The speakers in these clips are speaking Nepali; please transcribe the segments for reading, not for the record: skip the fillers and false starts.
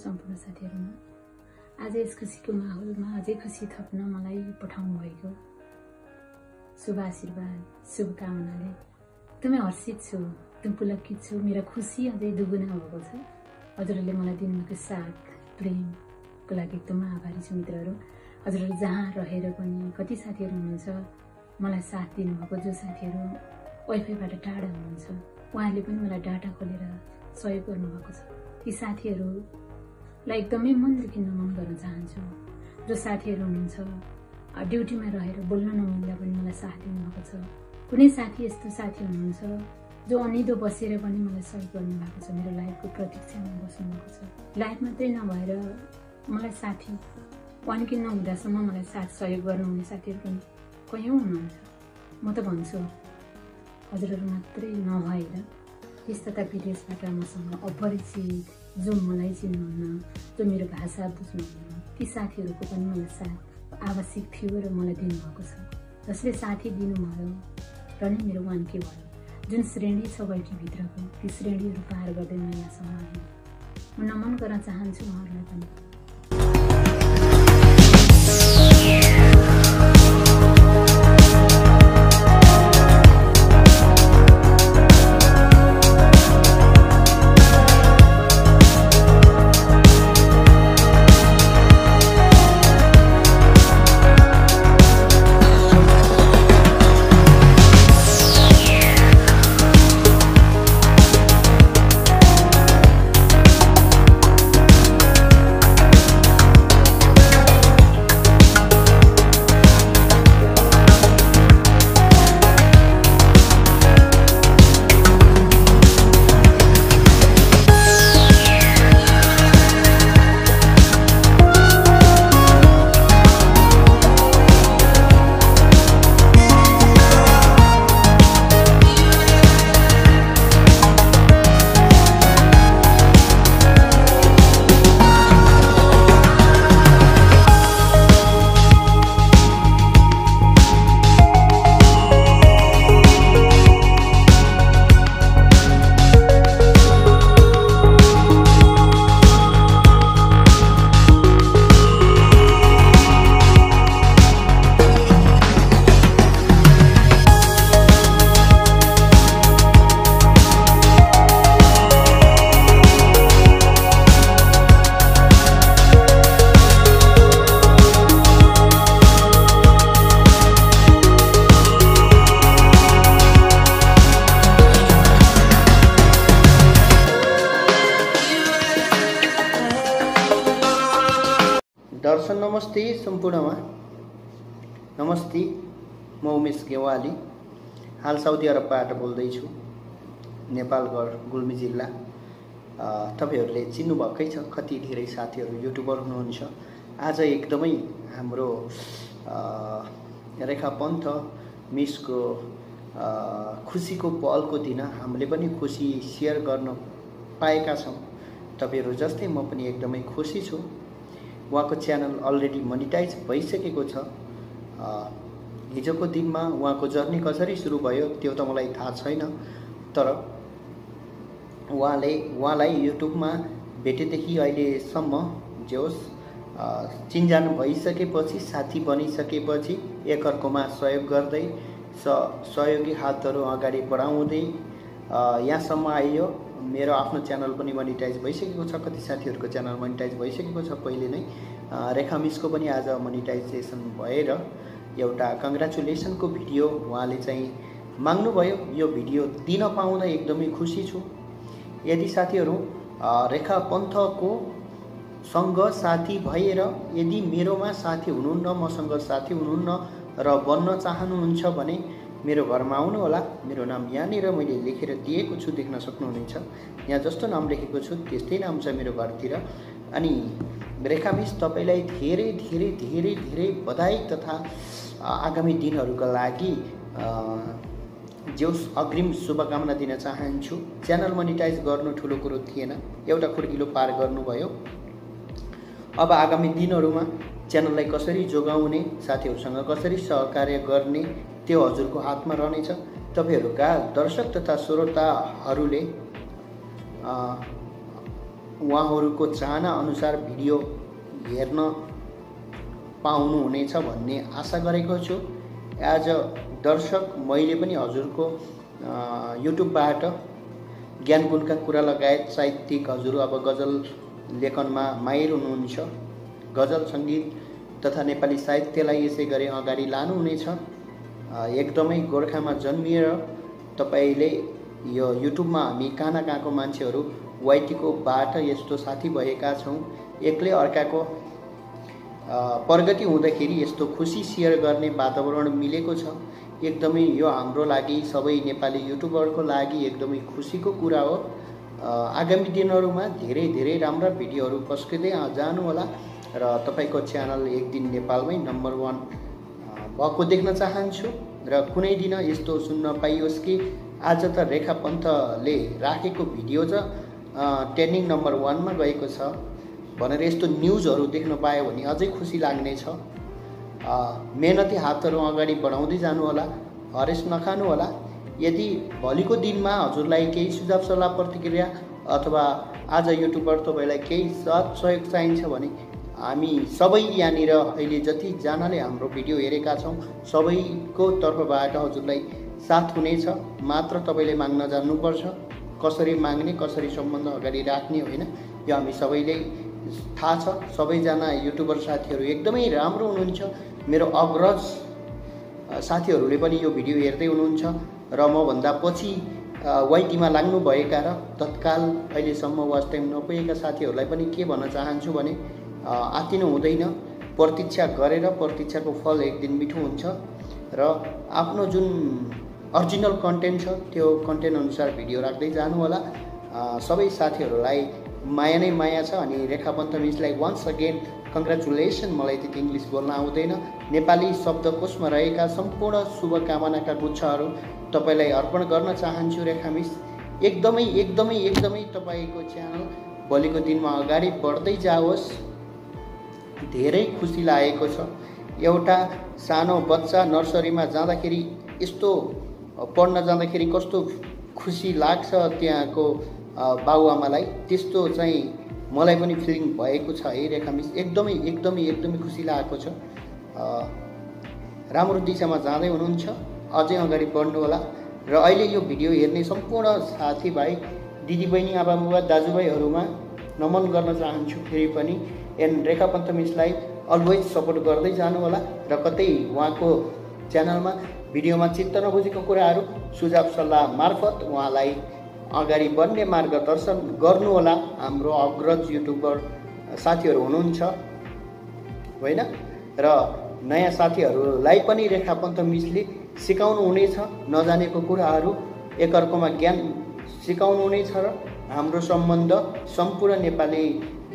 सम्पूर्ण साथीहरुमा। आज यस खुसीको माहौलमा अझै खुसी थप्न मलाई पठाउनु भएको शुभ आशीर्वाद शुभकामनाले एकदमै हर्षित छु, एकदम पुलकित छु। मेरो खुसी अझै दुगुना भएको छ। हजुरहरूले मलाई दिनुभएको साथ प्रेमको लागि एकदम आभारी छु मित्रहरू। हजुरहरू जहाँ रहेर पनि कति साथीहरू हुनुहुन्छ मलाई साथ दिनुभएको, जो साथीहरू वाइफाईबाट टाढा हुनुहुन्छ उहाँहरूले पनि मलाई डाटा खोलेर सहयोग गर्नुभएको छ। ती साथीहरूलाई एकदमै मनदेखि नमन गर्न चाहन्छु। जो साथीहरू हुनुहुन्छ ड्युटीमा रहेर बोल्न नमिल्दा पनि मलाई साथ दिनुभएको छ। कुनै साथी यस्तो साथी हुनुहुन्छ जो अनिदो बसेर पनि मलाई सहयोग गर्नुभएको छ, मेरो लाइफको प्रतीक्षामा बस्नुभएको छ। लाइफ मात्रै नभएर मलाई साथी वानकिन नहुँदासम्म मलाई साथ सहयोग गर्नुहुने साथीहरू पनि कयौँ हुनुहुन्छ। म त भन्छु हजुरहरू मात्रै नभएर देश तथा विदेशबाट मसँग अपरिचित, जो मलाई चिन्नुहुन्न, जो मेरो भाषा बुझ्नुहुन्न, ती साथीहरूको पनि मलाई साथ आवश्यक थियो र मलाई दिनुभएको छ। जसले साथी दिनुभयो र नै मेरो वानके भयो। जुन श्रेणी छ बैठीभित्रको ती श्रेणीहरू पार गर्दै म यहाँसम्म आएँ। म नमन गर्न चाहन्छु उहाँहरूलाई पनि। दर्शन नमस्ते सम्पूर्णमा नमस्ते। म उमेश गेवाली हाल साउदी अरबबाट बोल्दैछु, नेपालगढ गुल्मी जिल्ला। तपाईहरूले चिन्नुभएकै छ, कति धेरै साथीहरू युट्युबर हुनुहुन्छ। आज एकदमै हाम्रो रेखा पन्थ मिसको खुसीको पलको दिन हामीले पनि खुसी सेयर गर्न पाएका छौँ। तपाईहरू जस्तै म पनि एकदमै खुसी छु। उहाँको च्यानल अलरेडी मोनिटाइज भइसकेको छ। हिजोको दिनमा उहाँको जर्नी कसरी सुरु भयो त्यो त मलाई थाहा छैन, तर उहाँलाई युट्युबमा भेटेदेखि अहिलेसम्म जे होस् चिनजान भइसकेपछि, साथी बनिसकेपछि एकअर्कोमा सहयोग गर्दै सहयोगी हातहरू अगाडि बढाउँदै यहाँसम्म आइयो। मेरो आफ्नो च्यानल पनि मोनिटाइज भइसकेको छ, कति साथीहरूको च्यानल मोनिटाइज भइसकेको छ पहिले नै। रेखा मिसको पनि आज मोनिटाइजेसन भएर एउटा कङ्ग्रेचुलेसनको भिडियो उहाँले चाहिँ माग्नुभयो। यो भिडियो दिन पाउँदा एकदमै खुसी छु। यदि साथीहरू रेखा पन्थको सँग साथी भएर यदि मेरोमा साथी हुनुहुन्न, मसँग साथी हुनुहुन्न र बन्न चाहनुहुन्छ भने मेरो घरमा आउनु होला। मेरो नाम यहाँनिर मैले लेखेर दिएको छु, देख्न सक्नुहुनेछ। यहाँ जस्तो नाम लेखेको छु त्यस्तै नाम छ मेरो घरतिर। अनि रेखा मिस तपाईलाई धेरै धेरै धेरै धेरै बधाई तथा आगामी दिनहरूका लागि जेउस अग्रिम शुभकामना दिन चाहन्छु। च्यानल मोनिटाइज गर्नु ठुलो कुरो थिएन, एउटा खुड्किलो पार गर्नुभयो। अब आगामी दिनहरूमा च्यानललाई कसरी जोगाउने, साथीहरूसँग कसरी सहकार्य गर्ने त्यो हजुरको हातमा रहनेछ। तपाईहरूका दर्शक तथा श्रोताहरूले उहाँहरूको चाहना अनुसार भिडियो हेर्न पाउनुहुनेछ भन्ने आशा गरेको छु। एज अ दर्शक मैले पनि हजुरको युट्युबबाट ज्ञान गुणका कुरा लगायत साहित्यिक हजुर अब गजल लेखनमा माहिर हुनुहुन्छ, गजल सङ्गीत तथा नेपाली साहित्यलाई यसै गरी अगाडि लानुहुनेछ। एकदमै गोर्खामा जन्मिएर तपाईँले यो युट्युबमा हामी कहाँ कहाँको मान्छेहरू वाइटीको बाट यस्तो साथी भएका छौँ। एकले अर्काको प्रगति हुँदाखेरि यस्तो खुसी सेयर गर्ने वातावरण मिलेको छ। एकदमै यो हाम्रो लागि सबै नेपाली युट्युबरको लागि एकदमै खुसीको कुरा हो। आगामी दिनहरूमा धेरै धेरै राम्रा भिडियोहरू पस्किँदै जानु होला र तपाईँको च्यानल एक दिन नेपालमै नम्बर 1 भएको देख्न चाहन्छु र कुनै दिन यस्तो सुन्न पाइयोस् कि आज त रेखा पन्तले राखेको भिडियो चाहिँ ट्रेन्डिङ नम्बर 1 मा गएको छ भनेर यस्तो न्युजहरू देख्न पायो भने अझै खुसी लाग्नेछ। मेहनती हातहरू अगाडि बढाउँदै जानु होला, हरेस नखानु होला। यदि भोलिको दिनमा हजुरलाई केही सुझाव सल्लाह प्रतिक्रिया अथवा आज युट्युबर तपाईँलाई केही साथ सहयोग चाहिन्छ भने हामी सबै यहाँनिर अहिले जतिजनाले हाम्रो भिडियो हेरेका छौँ सबैको तर्फबाट हजुरलाई साथ हुनेछ। मात्र तपाईँले माग्न जान्नुपर्छ। कसरी माग्ने, कसरी सम्बन्ध अगाडि राख्ने होइन, यो हामी सबैले थाहा छ। सबैजना युट्युबर साथीहरू एकदमै राम्रो हुनुहुन्छ। मेरो अग्रज साथीहरूले पनि यो भिडियो हेर्दै हुनुहुन्छ र मभन्दा पछि वाइटीमा लाग्नुभएका र तत्काल अहिलेसम्म वाच टाइम नपुगेका साथीहरूलाई पनि के भन्न चाहन्छु भने आत्तिनु हुँदैन। प्रतीक्षा गरेर प्रतीक्षाको फल एक दिन मिठो हुन्छ र आफ्नो जुन ओरिजिनल कन्टेन्ट छ त्यो कन्टेन्ट अनुसार भिडियो राख्दै जानु होला। सबै साथीहरूलाई माया नै माया छ। अनि रेखा पन्त मिसलाई वन्स अगेन कङ्ग्रेचुलेसन। मलाई त्यति इङ्ग्लिस बोल्न आउँदैन। नेपाली शब्दकोशमा रहेका सम्पूर्ण शुभकामनाका गुच्छाहरू तपाईँलाई अर्पण गर्न चाहन्छु रेखा मिस। एकदमै एकदमै एकदमै तपाईँको च्यानल भोलिको दिनमा अगाडि बढ्दै जाओस्। धेरै खुसी लागेको छ। एउटा सानो बच्चा नर्सरीमा जाँदाखेरि यस्तो पढ्न जाँदाखेरि कस्तो खुसी लाग्छ त्यहाँको बाबुआमालाई, त्यस्तो चाहिँ मलाई पनि फिलिङ भएको छ है रेखा मिस। एकदमै एकदमै एकदमै खुसी लागेको छ। राम्रो दिशामा जाँदै हुनुहुन्छ, अझै अगाडि बढ्नु होला। र अहिले यो भिडियो हेर्ने सम्पूर्ण साथीभाइ, दिदीबहिनी, आमाबुबा, दाजुभाइहरूमा नमन गर्न चाहन्छु फेरि पनि। एन्ड रेखा पन्त मिसलाई अलवेज सपोर्ट गर्दै जानु होला र कतै उहाँको च्यानलमा भिडियोमा चित्त नबुझेको कुराहरू सुझाव सल्लाह मार्फत उहाँलाई अगाडि बढ्ने मार्गदर्शन गर्नु होला। हाम्रो अग्रज युट्युबर साथीहरू हुनुहुन्छ होइन र नयाँ साथीहरूलाई पनि रेखा पन्त मिसले सिकाउनु हुनेछ। नजानेको कुराहरू एकअर्कोमा ज्ञान सिकाउनु हुनेछ र हाम्रो सम्बन्ध सम्पूर्ण नेपाली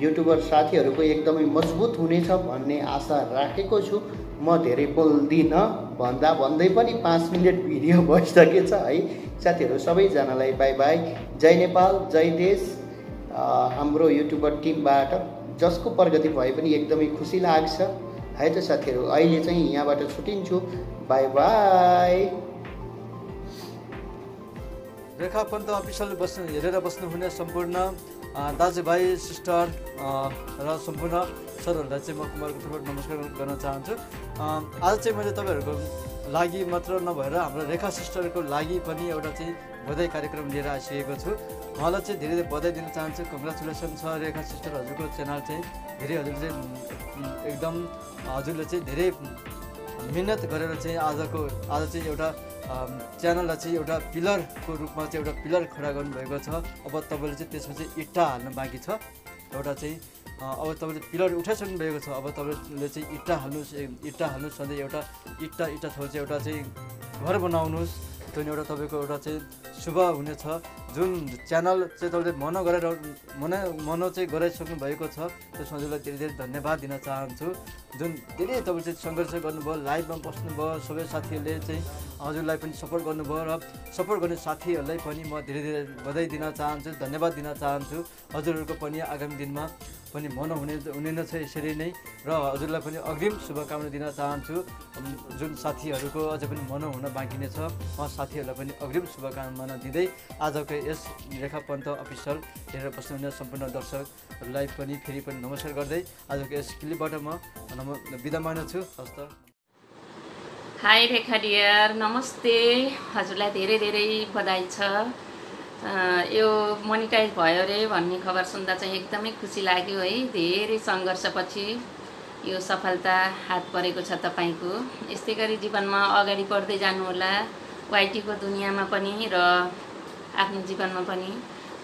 युट्युबर साथीहरूको एकदमै मजबुत हुनेछ भन्ने आशा राखेको छु। म धेरै बोल्दिनँ, भन्दै पनि 5 मिनट भिडियो भइसकेछ है। साथीहरू सबैजनालाई बाई बाई। जय नेपाल, जय देश। हाम्रो युट्युबर टिमबाट जसको प्रगति भए पनि एकदमै खुसी लाग्छ है त साथीहरू। अहिले चाहिँ यहाँबाट छुटिन्छु। Bye bye. Rekha Pant official हेरेर बस्नुहुने सम्पूर्ण दाजुभाइ, सिस्टर र सम्पूर्ण सरहरूलाई चाहिँ म कुमारको तर्फबाट नमस्कार गर्न चाहन्छु। आज चाहिँ मैले तपाईँहरूको लागि मात्र नभएर हाम्रो रेखा सिस्टरको लागि पनि एउटा चाहिँ बधाई कार्यक्रम लिएर आइसकेको छु। उहाँलाई चाहिँ धेरै धेरै बधाई दिन चाहन्छु। कङ्ग्रेचुलेसन छ रेखा सिस्टर। हजुरको च्यानल चाहिँ धेरै हजुरले चाहिँ एकदम हजुरले चाहिँ धेरै मिहिनेत गरेर चाहिँ आज चाहिँ एउटा च्यानललाई चाहिँ एउटा पिलरको रूपमा चाहिँ एउटा पिलर खडा गर्नुभएको छ। अब तपाईँले चाहिँ त्यसमा चाहिँ इट्टा हाल्न बाँकी छ। एउटा चाहिँ अब तपाईँले पिलर उठाइसक्नु भएको छ। अब तपाईँले चाहिँ इट्टा हाल्नुहोस् सधैँ एउटा इट्टा थोर चाहिँ एउटा चाहिँ घर बनाउनुहोस्। त्यो एउटा तपाईँको एउटा चाहिँ शुभ हुनेछ। जुन च्यानल चाहिँ तपाईँले मनो चाहिँ गराइसक्नु भएको छ त्यसमा हजुरलाई धेरै धेरै धन्यवाद दिन चाहन्छु। जुन धेरै तपाईँले चाहिँ सङ्घर्ष गर्नुभयो, लाइभमा बस्नुभयो, सबै साथीहरूले चाहिँ हजुरलाई पनि सपोर्ट गर्नुभयो र सपोर्ट गर्ने साथीहरूलाई पनि म धेरै धेरै बधाई दिन चाहन्छु, धन्यवाद दिन चाहन्छु। हजुरहरूको पनि आगामी दिनमा पनि हुने नै छ यसरी नै। र हजुरलाई पनि अग्रिम शुभकामना दिन चाहन्छु। जुन साथीहरूको अझै पनि मनौ हुन बाँकी नै छ उहाँ साथीहरूलाई पनि अग्रिम शुभकामना दिँदै आजको यस रेखा पन्त अफिसियल हेरेर बस्नुहुने सम्पूर्ण दर्शकहरूलाई पनि फेरि पनि नमस्कार गर्दै आजको यस क्लिपबाट म बिदा माग्दछु। हस्त। हाई रेखा डियर, नमस्ते। हजुरलाई धेरै धेरै बधाई छ। यो मोनिटाइज भयो रे भन्ने खबर सुन्दा चाहिँ एकदमै खुसी लाग्यो है। धेरै सङ्घर्षपछि यो सफलता हात परेको छ तपाईँको। यस्तै गरी जीवनमा अगाडि बढ्दै जानुहोला, वाइटीको दुनियाँमा पनि र आफ्नो जीवनमा पनि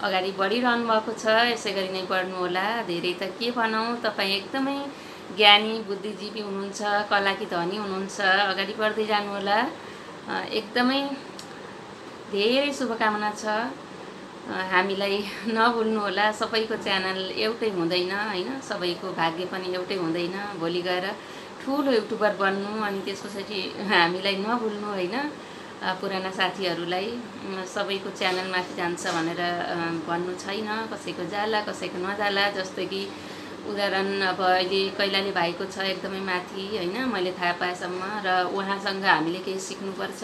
अगाडि बढिरहनु भएको छ। यसै गरी नै बढ्नुहोला। धेरै त के भनौँ, तपाईँ एकदमै ज्ञानी बुद्धिजीवी हुनुहुन्छ, कलाकी धनी हुनुहुन्छ। अगाडि बढ्दै जानुहोला। एकदमै धेरै शुभकामना छ। हामीलाई नभुल्नुहोला। सबैको च्यानल एउटै हुँदैन हैन, सबैको भाग्य पनि एउटै हुँदैन। भोलि गएर ठुलो युट्युबर बन्नु अनि त्यसपछि हामीलाई नभुल्नु हैन। पुराना साथीहरूलाई सबैको च्यानल माथि जान्छ भनेर भन्नु छैन। कसैको जाला कसैको नजाला। जस्तै कि उदाहरण अब अहिले कैलाली भाइको छ एकदमै माथि हैन, मैले थाहा पाएसम्म। र उहाँसँग हामीले केही सिक्नुपर्छ।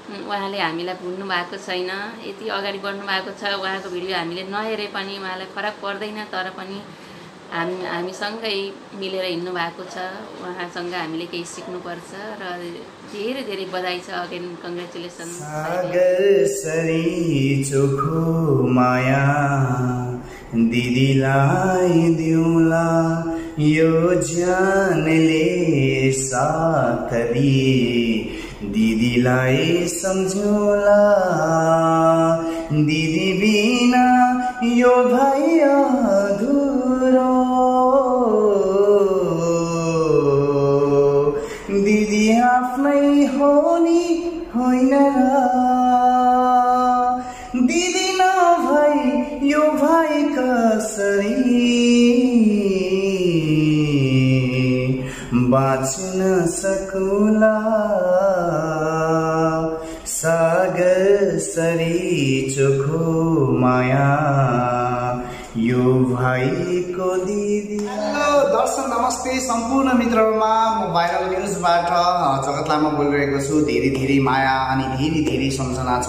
उहाँले हामीलाई भुल्नु भएको छैन, यति अगाडि बढ्नु भएको छ। उहाँको भिडियो हामीले नहेरे पनि उहाँलाई फरक पर्दैन, तर पनि हामीसँगै मिलेर हिँड्नु भएको छ। उहाँसँग हामीले केही सिक्नुपर्छ र धेरै धेरै बधाई छ। Again congratulation. सागर सरी चोखो माया दिदीलाई दिउला, यो जानले साथरी दिदीलाई सम्झौला। दिदी बिना यो भाइ अधुरो, दिदी आफ्नै हो नि होइन र। दिदी नभई यो भाइ कसरी बाँच्न सकुला। सागर सरी चोखो माया यो भाइको दिदी। हेलो दर्शक, नमस्ते सम्पूर्ण मित्रहरूमा। म भाइरल न्युजबाट जगत लामा बोलिरहेको छु। धेरै धेरै माया अनि धेरै धेरै सम्झना छ।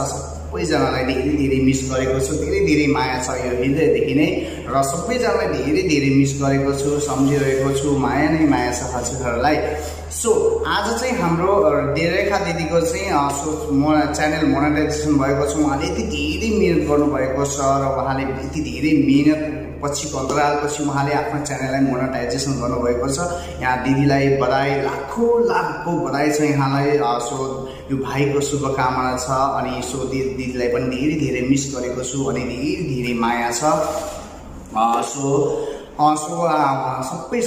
सबैजनालाई धेरै धेरै मिस गरेको छु। धेरै धेरै माया छ यो हृदयदेखि नै, र सबैजनालाई धेरै धेरै मिस गरेको छु, सम्झिरहेको छु। माया नै माया छ हजुरहरूलाई। सो आज चाहिँ हाम्रो रेखा दिदीको चाहिँ च्यानल मोनेटाइजेसन भएको छ। उहाँले यति धेरै मिहिनेत गर्नुभएको छ र उहाँले यति धेरै मिहिनेत पछिको अन्तरालपछि उहाँले आफ्नो च्यानललाई मोनेटाइजेसन गर्नुभएको छ। यहाँ दिदीलाई बधाई, लाखौँ लाखको बधाई छ यहाँलाई। सो यो भाइको शुभकामना छ। अनि सो दिदीलाई पनि धेरै धेरै मिस गरेको छु अनि धेरै धेरै माया छ। सबै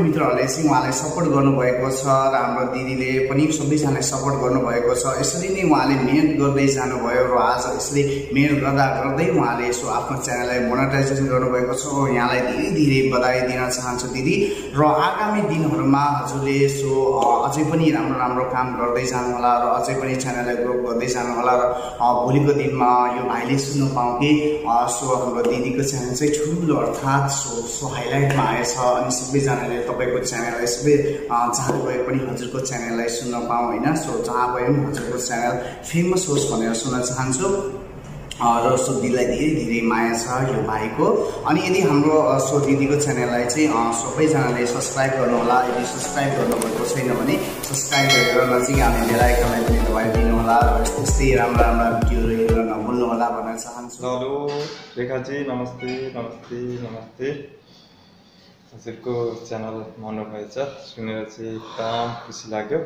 मित्रहरूले चाहिँ उहाँलाई सपोर्ट गर्नुभएको छ र हाम्रो दिदीले पनि सबैजनालाई सपोर्ट गर्नुभएको छ। यसरी नै उहाँले मिहिनेत गर्दै जानुभयो र आज यसरी मिहिनेत गर्दै उहाँले यसो आफ्नो च्यानललाई मोनेटाइजेसन गर्नुभएको छ। यहाँलाई धेरै धेरै बधाई दिन चाहन्छु दिदी। र आगामी दिनहरूमा हजुरले यसो अझै पनि राम्रो राम्रो काम गर्दै जानुहोला र अझै पनि च्यानललाई ग्रो गर्दै जानुहोला। र भोलिको दिनमा यो भाइले सुन्न पाऊँ कि सो हाम्रो दिदीको च्यानल चाहिँ ठुलो अर्थात् सो हाइलाइटमा आएछ अनि सबैजनाले तपाईँको च्यानललाई जहाँ गए पनि हजुरको च्यानललाई सुन्न पाऊँ होइन। सो जहाँ गए पनि हजुरको च्यानल फेमस होस् भनेर सुन्न चाहन्छु। र सो दिदीलाई धेरै धेरै माया छ यो भाइको। अनि यदि हाम्रो सो दिदीको च्यानललाई चाहिँ सबैजनाले सब्सक्राइब गर्नुहोला। यदि सब्सक्राइब गर्नुभएको छैन भने सब्सक्राइब गरेर नजिक आउने बेल आइकनलाई पनि दबाइदिनुहोला र यस्तै राम्रा राम्रा भिडियोहरू हेरेर नभुल्नुहोला भन्न चाहन्छु। हेलो रेखाजी, नमस्ते नमस्ते नमस्ते। हजुरको च्यानल मन भएछ सुनेर चाहिँ एकदम खुसी लाग्यो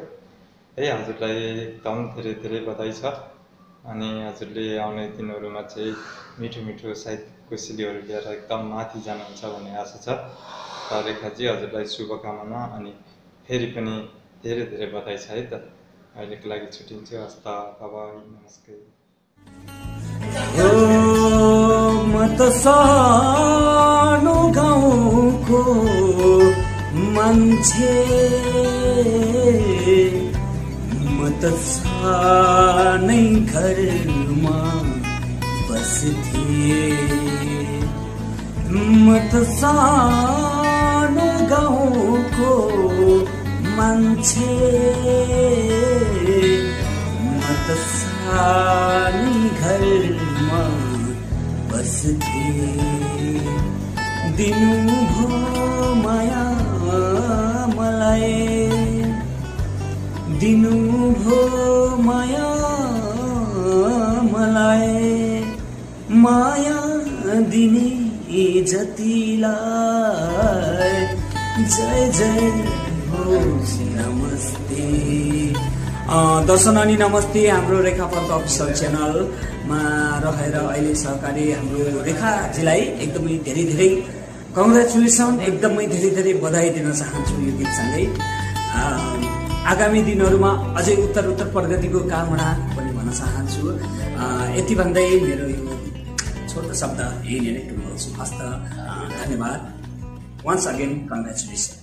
है। हजुरलाई एकदम धेरै धेरै बधाई छ। अनि हजुरले आउने दिनहरूमा चाहिँ मिठो मिठो साहित्यिक कोसेलीहरू लिएर एकदम माथि जानुहुन्छ भन्ने आशा छ। रेखाजी हजुरलाई शुभकामना अनि फेरि पनि धेरै धेरै बधाई छ है त। अहिलेको लागि छुट्टिन्छु। हस्त, बाबाई, नमस्ते। म त सानो गाउँको मान्छे, म त सानै घरमा बस्थे म त सानो गाउँको मान्छे, म त सानी घरमा बस्थे, दिनुभो माया मलाई, दिनुभो माया मलाई, माया दिने जतिलाई जय जय होस् नमस्ते। दर्शन अनि नमस्ते। हाम्रो रेखा पन्त अफिसियल च्यानलमा रहेर अहिले सहकारी हाम्रो रेखाजीलाई एकदमै धेरै धेरै कङ्ग्रेचुलेसन, एकदमै धेरै धेरै बधाई दिन चाहन्छु यो गीतसँगै। आगामी दिनहरूमा अझै उत्तर प्रगतिको कामना पनि भन्न चाहन्छु। यति भन्दै मेरो यो छोटो शब्द यही नै टुङ्गाउँछु। हस्त धन्यवाद। Once again congratulation.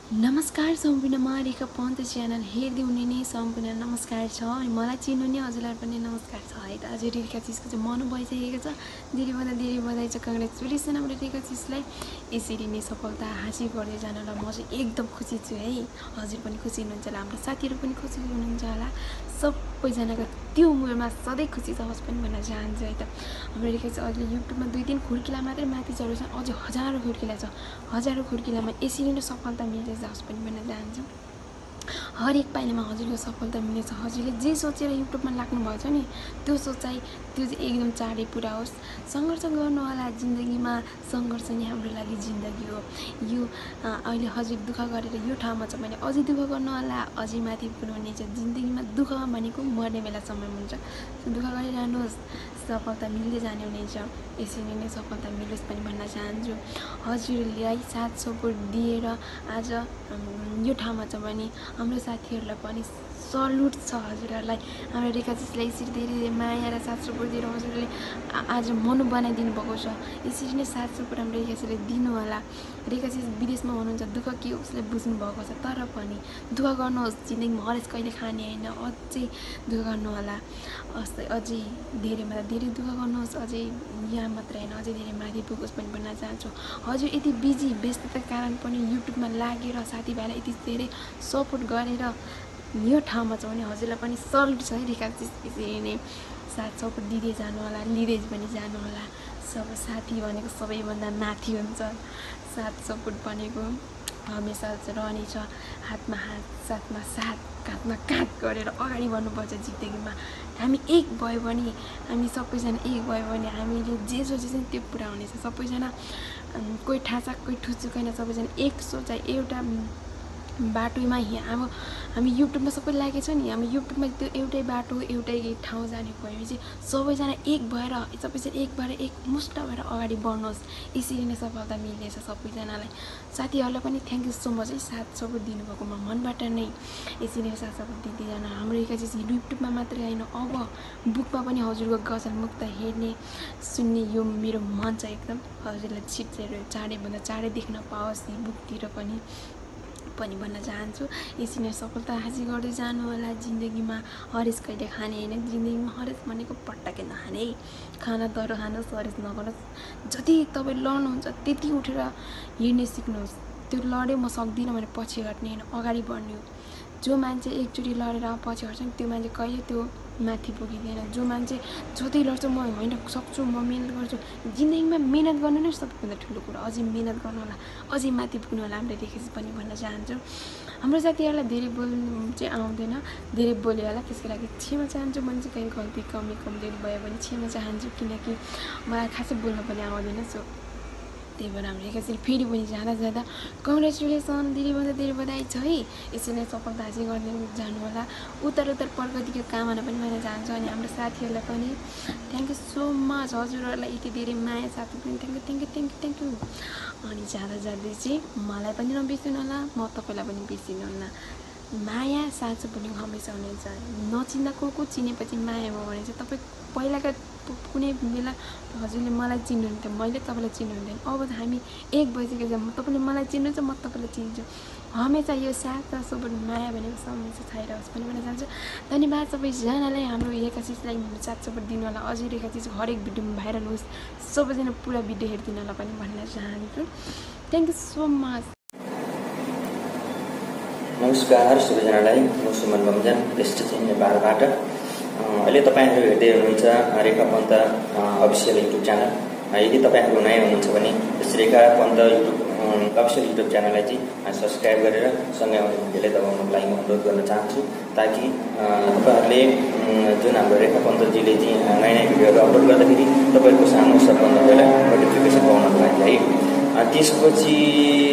नमस्कार सम्पूर्णमा रेखा पन्त च्यानल हेर्दै हुने सम्पूर्ण नमस्कार छ। अनि मलाई चिन्नुहुने हजुरलाई पनि नमस्कार छ है त। आज रेखा चिजको चाहिँ मन भइसकेको छ। धेरैभन्दा धेरै बधाई छ, कङ्ग्रेचुलेसन हाम्रो रेखा चिजलाई। यसरी नै सफलता हासिल गर्दै जानलाई म चाहिँ एकदम खुसी छु है। हजुर पनि खुसी हुनुहुन्छ होला, हाम्रो साथीहरू पनि खुसी हुनुहुन्छ होला। सबैजनाको त्यो उमेरमा सधैँ खुसी छ होस् पनि भन्न चाहन्छु है त। हाम्रो रेखा चाहिँ अहिले युट्युबमा 2-3 खुड्किला मात्रै माथि चढेको छ, अझै हजारौँ खुड्किला छ। हजारौँ खुड्किलामा यसरी नै सफलता मिल्दै जाओस् पनि भन्न चाहन्छु। हरेक पाइलामा हजुरको सफलता मिल्नेछ। हजुरले जे सोचेर युट्युबमा लाग्नुभएको छ नि, त्यो सोचाइ त्यो चाहिँ एकदम चाँडै पुरा होस्। सङ्घर्ष गर्नुहोला जिन्दगीमा, सङ्घर्ष नै हाम्रो लागि जिन्दगी हो। यो अहिले हजुर दुःख गरेर यो ठाउँमा छ भने अझै दुःख गर्नुहोला, अझै माथि पुर्याउनेछ। जिन्दगीमा दुःख भनेको मर्ने बेलासम्म हुन्छ। दुःख गरिरहनुहोस्, सफलता मिल्दै जाने हुनेछ। यसरी नै सफलता मिलोस् पनि भन्न चाहन्छु। हजुरलाई साथ सपोर्ट दिएर आज यो ठाउँमा छ भने हाम्रो साथीहरूलाई पनि सल्युट छ हजुरहरूलाई। हाम्रो रेखाजीलाई यसरी धेरै धेरै माया र साथ सपोर्ट दिएर हजुरले आज मन बनाइदिनु भएको छ। यसरी नै साथ सपोर्ट हाम्रो रेखाजीले दिनु होला। रेखाजी विदेशमा हुनुहुन्छ, दुःख के हो उसले बुझ्नु भएको छ। तर पनि दुःख गर्नुहोस्, जिन्दगीमा हरेस कहिले खाने होइन। अझै दुःख गर्नु होला, अझै धेरैभन्दा धेरै दुःख गर्नुहोस्। अझै यहाँ मात्रै होइन, अझै धेरै माथि पुगोस् पनि भन्न चाहन्छु। हजुर यति बिजी व्यस्तताको कारण पनि युट्युबमा लागेर साथीभाइलाई यति धेरै सपोर्ट गरेर यो ठाउँमा छ भने हजुरलाई पनि सल्युट छ है। रेखाजी यसरी नै साथ सपोर्ट दिँदै जानु होला, लिँदै पनि जानु होला। सब साथी भनेको सबैभन्दा माथि हुन्छ। साथ सपोर्ट भनेको हमेसा रहनेछ। हातमा हात, साथमा साथ, काँधमा काँध गरेर अगाडि बढ्नुपर्छ जिन्दगीमा। हामी एक भयो भने, हामी सबैजना एक भयो भने हामीले जे सोचेछ नि त्यो पुरा हुनेछ। सबैजना कोही ठासा कोही ठुचुक होइन, सबैजना एक सोचाइ एउटा बाटोमा अब हामी युट्युबमा सबै लागेको छ नि, हामी युट्युबमा त्यो एउटै बाटो एउटै ठाउँ जाने भयो भने चाहिँ सबैजना एक भएर, सबैजना एक भएर एकमुष्ट भएर अगाडि बढ्नुहोस्। यसरी नै सफलता मिल्नेछ सबैजनालाई। साथीहरूलाई पनि थ्याङ्क यू सो मच है, साथ सपोर्ट दिनुभएकोमा मनबाट नै। यसरी नै साथ सपोर्ट दिँदै जान हाम्रो रेखा चाहिँ युट्युबमा मात्रै होइन, अब बुकमा पनि हजुरको गजल मुक्त हेर्ने सुन्ने यो मेरो मन छ एकदम। हजुरलाई छिटो चाँडैभन्दा चाँडै देख्न पाओस् यी बुकतिर पनि भन्न चाहन्छु। यसरी नै सफलता हासिल गर्दै जानु होला। जिन्दगीमा हरेस कहिले खाने होइन। जिन्दगीमा हरेस भनेको पट्टाकै नखाने है। खाना तर खानुहोस्, हरेस नगर्नुहोस्। जति तपाईँ लड्नुहुन्छ त्यति उठेर हिँड्ने सिक्नुहोस्। त्यो लड्यो म सक्दिनँ भने पछि हट्ने होइन, अगाडि बढ्ने हो। जो मान्छे एकचोटि लडेर पछि हट्छ नि त्यो मान्छे कहिले त्यो माथि पुगिँदैन। जो मान्छे जति लड्छ म होइन सक्छु, म मिहिनेत गर्छु। जिन्दगीमा मिहिनेत गर्नु नै सबैभन्दा ठुलो कुरा। अझै मिहिनेत गर्नु होला, अझै माथि पुग्नु होला। हाम्रो रेखाजी पनि भन्न चाहन्छु। हाम्रो साथीहरूलाई धेरै बोल्नु चाहिँ आउँदैन, धेरै बोल्यो होला, त्यसको लागि क्षमा चाहन्छु। मैले चाहिँ कहीँ गल्ती कमजोरी भयो भने क्षमा चाहन्छु, किनकि मलाई खासै बोल्न पनि आउँदैन। सो त्यही भएर हाम्रो रेखाजी फेरि पनि जाँदा कङ्ग्रेचुलेसन, धेरैभन्दा धेरै बधाई छ है। यसरी नै सफलता हासिल गर्दै जानु होला। उत्तर प्रगतिको कामना पनि भन्न चाहन्छु। अनि हाम्रो साथीहरूलाई पनि थ्याङ्क यू सो मच। हजुरहरूलाई यति धेरै माया साथी पनि थ्याङ्क यू। अनि जाँदै चाहिँ मलाई पनि नबिर्सिनु होला, म तपाईँलाई पनि बिर्सिनु होला। माया साँचो पनि हमेसा हुनेछ। नचिन्दा को चिनेपछि माया भयो भने चाहिँ तपाईँ पहिलाका कुनै बेला हजुरले मलाई चिन्नुहुन्थ्यो, मैले तपाईँलाई चिन्नुहुन्थेन। अब हामी एक भइसकेको छ। तपाईँले मलाई चिन्नुहुन्छ, म तपाईँलाई चिन्छु। हमेशा यो साथ र सपोर्ट माया भनेको हमेशा छाइरहोस् पनि भन्न चाहन्छु। धन्यवाद सबैजनालाई हाम्रो रेखा चिजलाई साथ सपोर्ट दिनु होला। अझै रेखा चिज हरेक भिडियोमा भाइरल होस्, सबैजना पुरा भिडियो हेरिदिनु होला पनि भन्न चाहन्छु। Thank you so much. नमस्कार सबैजनालाई, म सुमन बमजान बेस्ट चाहिँ नेपालबाट। अहिले तपाईँहरू हेर्दै हुनुहुन्छ रेखा पन्त अफिसियल युट्युब च्यानल। यदि तपाईँहरू नयाँ हुनुहुन्छ भने यस रेखा पन्त अफिसियल युट्युब च्यानललाई चाहिँ सब्सक्राइब गरेर सँगै आउने घन्टीलाई दबाउनको लागि म अनुरोध गर्न चाहन्छु, ताकि तपाईँहरूले जुन हाम्रो रेखा पन्तजीले चाहिँ नयाँ नयाँ भिडियोहरू अपलोड गर्दाखेरि तपाईँहरूको सामु सबभन्दा पहिला नोटिफिकेसन पाउनको लागि है। त्यसपछि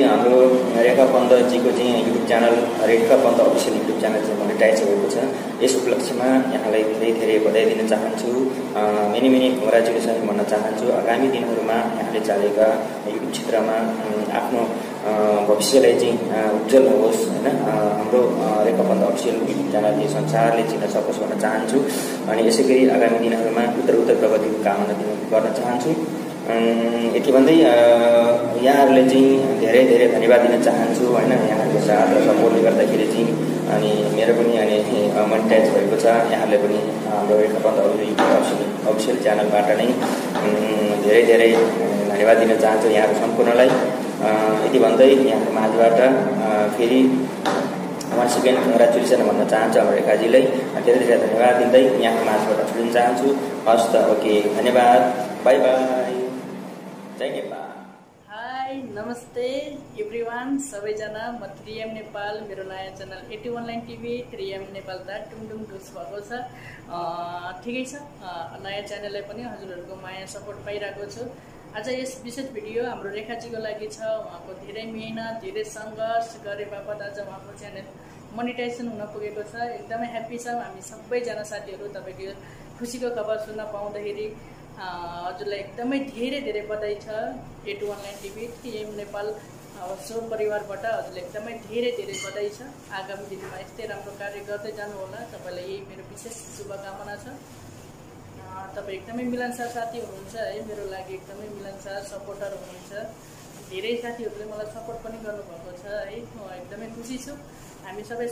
हाम्रो रेखा पन्तजीको चाहिँ युट्युब च्यानल रेखा पन्त अफिसियल युट्युब च्यानल चाहिँ मोनेटाइज भएको छ। यस उपलक्ष्यमा यहाँलाई धेरै धेरै बधाई दिन चाहन्छु, मेनी मेनी कङ्ग्रेचुलेसन भन्न चाहन्छु। आगामी दिनहरूमा यहाँले चालेका युट्युब क्षेत्रमा आफ्नो भविष्यलाई चाहिँ उज्जवल होस् होइन। हाम्रो रेखा पन्त अफिसियल युट्युब च्यानलले संसारले चिन्न सकोस् भन्न चाहन्छु। अनि यसै गरी आगामी दिनहरूमा उत्तर प्रगतिको कामना गर्न चाहन्छु। यति भन्दै यहाँहरूले चाहिँ धेरै धेरै धन्यवाद दिन चाहन्छु होइन। यहाँहरूको साथ र सपोर्टले गर्दाखेरि चाहिँ अनि मेरो पनि अनि मोनेटाइज भएको छ। यहाँहरूले पनि हाम्रो रेखा पन्त अफिसियल च्यानलबाट नै धेरै धेरै धन्यवाद दिन चाहन्छु यहाँहरू सम्पूर्णलाई। यति भन्दै यहाँको माझबाट फेरि वान्स अगेन कङ्ग्रेचुलेसन भन्न चाहन्छु हाम्रो रेखाजीलाई। धेरै धेरै धन्यवाद दिँदै यहाँको माझबाट छुट्टिन चाहन्छु। हस् त, ओके, धन्यवाद, बाई बाई, जय नेपाल। हाई नमस्ते एभ्रिवान, सबैजना म 3M नेपाल, मेरो नयाँ channel 81 line TV 3M Nepal त टुङटुङ ढुस भएको छ। ठिकै छ, नयाँ च्यानललाई पनि हजुरहरूको माया सपोर्ट पाइरहेको छु। आज यस विशेष भिडियो हाम्रो रेखाजीको लागि छ। उहाँको धेरै मेहनत, धेरै सङ्घर्ष गरे बापत आज उहाँको च्यानल मोनिटाइजेसन हुन पुगेको छ। एकदमै ह्याप्पी छ हामी सबैजना साथीहरू। तपाईँको खुसीको खबर सुन्न पाउँदाखेरि हजुरलाई एकदमै धेरै धेरै बधाई छ। 81 line TV 3M Nepal so परिवारबाट हजुरलाई एकदमै धेरै धेरै बधाई छ। आगामी दिनमा यस्तै राम्रो कार्य गर्दै जानुहोला, तपाईँलाई यही मेरो विशेष शुभकामना छ। तपाईँ एकदमै मिलनसार साथी हुनुहुन्छ है, मेरो लागि एकदमै मिलनसार सपोर्टर हुनुहुन्छ। धेरै साथीहरूले मलाई सपोर्ट पनि गर्नुभएको छ है, म एकदमै खुसी छु। हामी सबै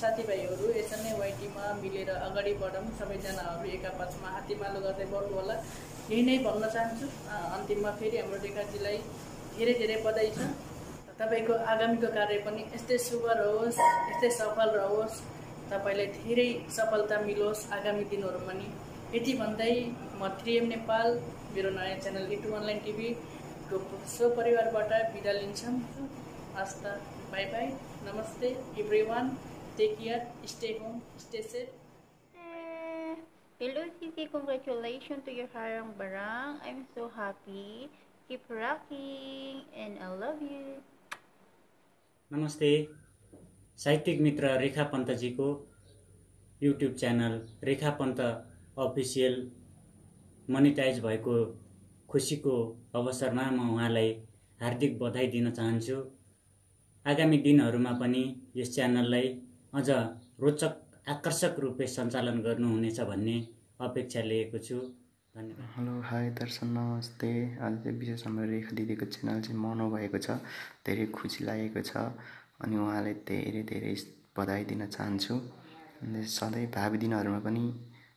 साथीभाइहरू यसरी नै वाइटीमा मिलेर अगाडि बढौँ। सबैजनाहरू एकापासमा हातीमालो गर्दै बढ्नु होला, यही नै भन्न चाहन्छु। अन्तिममा फेरि हाम्रो रेखाजीलाई धेरै धेरै बधाई छ। तपाईँको आगामीको कार्य पनि यस्तै शुभ रहोस्, यस्तै सफल रहोस्, तपाईँलाई धेरै सफलता मिलोस् आगामी दिनहरू पनि। यति भन्दै म 3M नेपाल, मेरो नयाँ च्यानल 81 लाइन टिभीको सो परिवारबाट बिदा लिन्छौँ। हस् त, बाई बाई, नमस्ते everyone, take care, stay home, stay safe. Hello Titi, congratulations to your harang barang. I'm so happy. Keep rocking and I love you. नमस्ते, साहित्यिक मित्र रेखा पन्तजीको युट्युब च्यानल रेखा पन्त अफिसियल मोनिटाइज भएको खुसीको अवसरमा म उहाँलाई हार्दिक बधाई दिन चाहन्छु। आगामी दिनहरूमा पनि यस च्यानललाई अझ रोचक आकर्षक रूपले सञ्चालन गर्नुहुनेछ भन्ने अपेक्षा लिएको छु। धन्यवाद। हेलो, हाई दर्शन, नमस्ते। आज चाहिँ विशेष हाम्रो रेखा दिदीको च्यानल चाहिँ मनाउ भएको छ, धेरै खुसी लागेको छ। अनि उहाँलाई धेरै धेरै बधाई दिन चाहन्छु। अनि सधैँ भावी दिनहरूमा पनि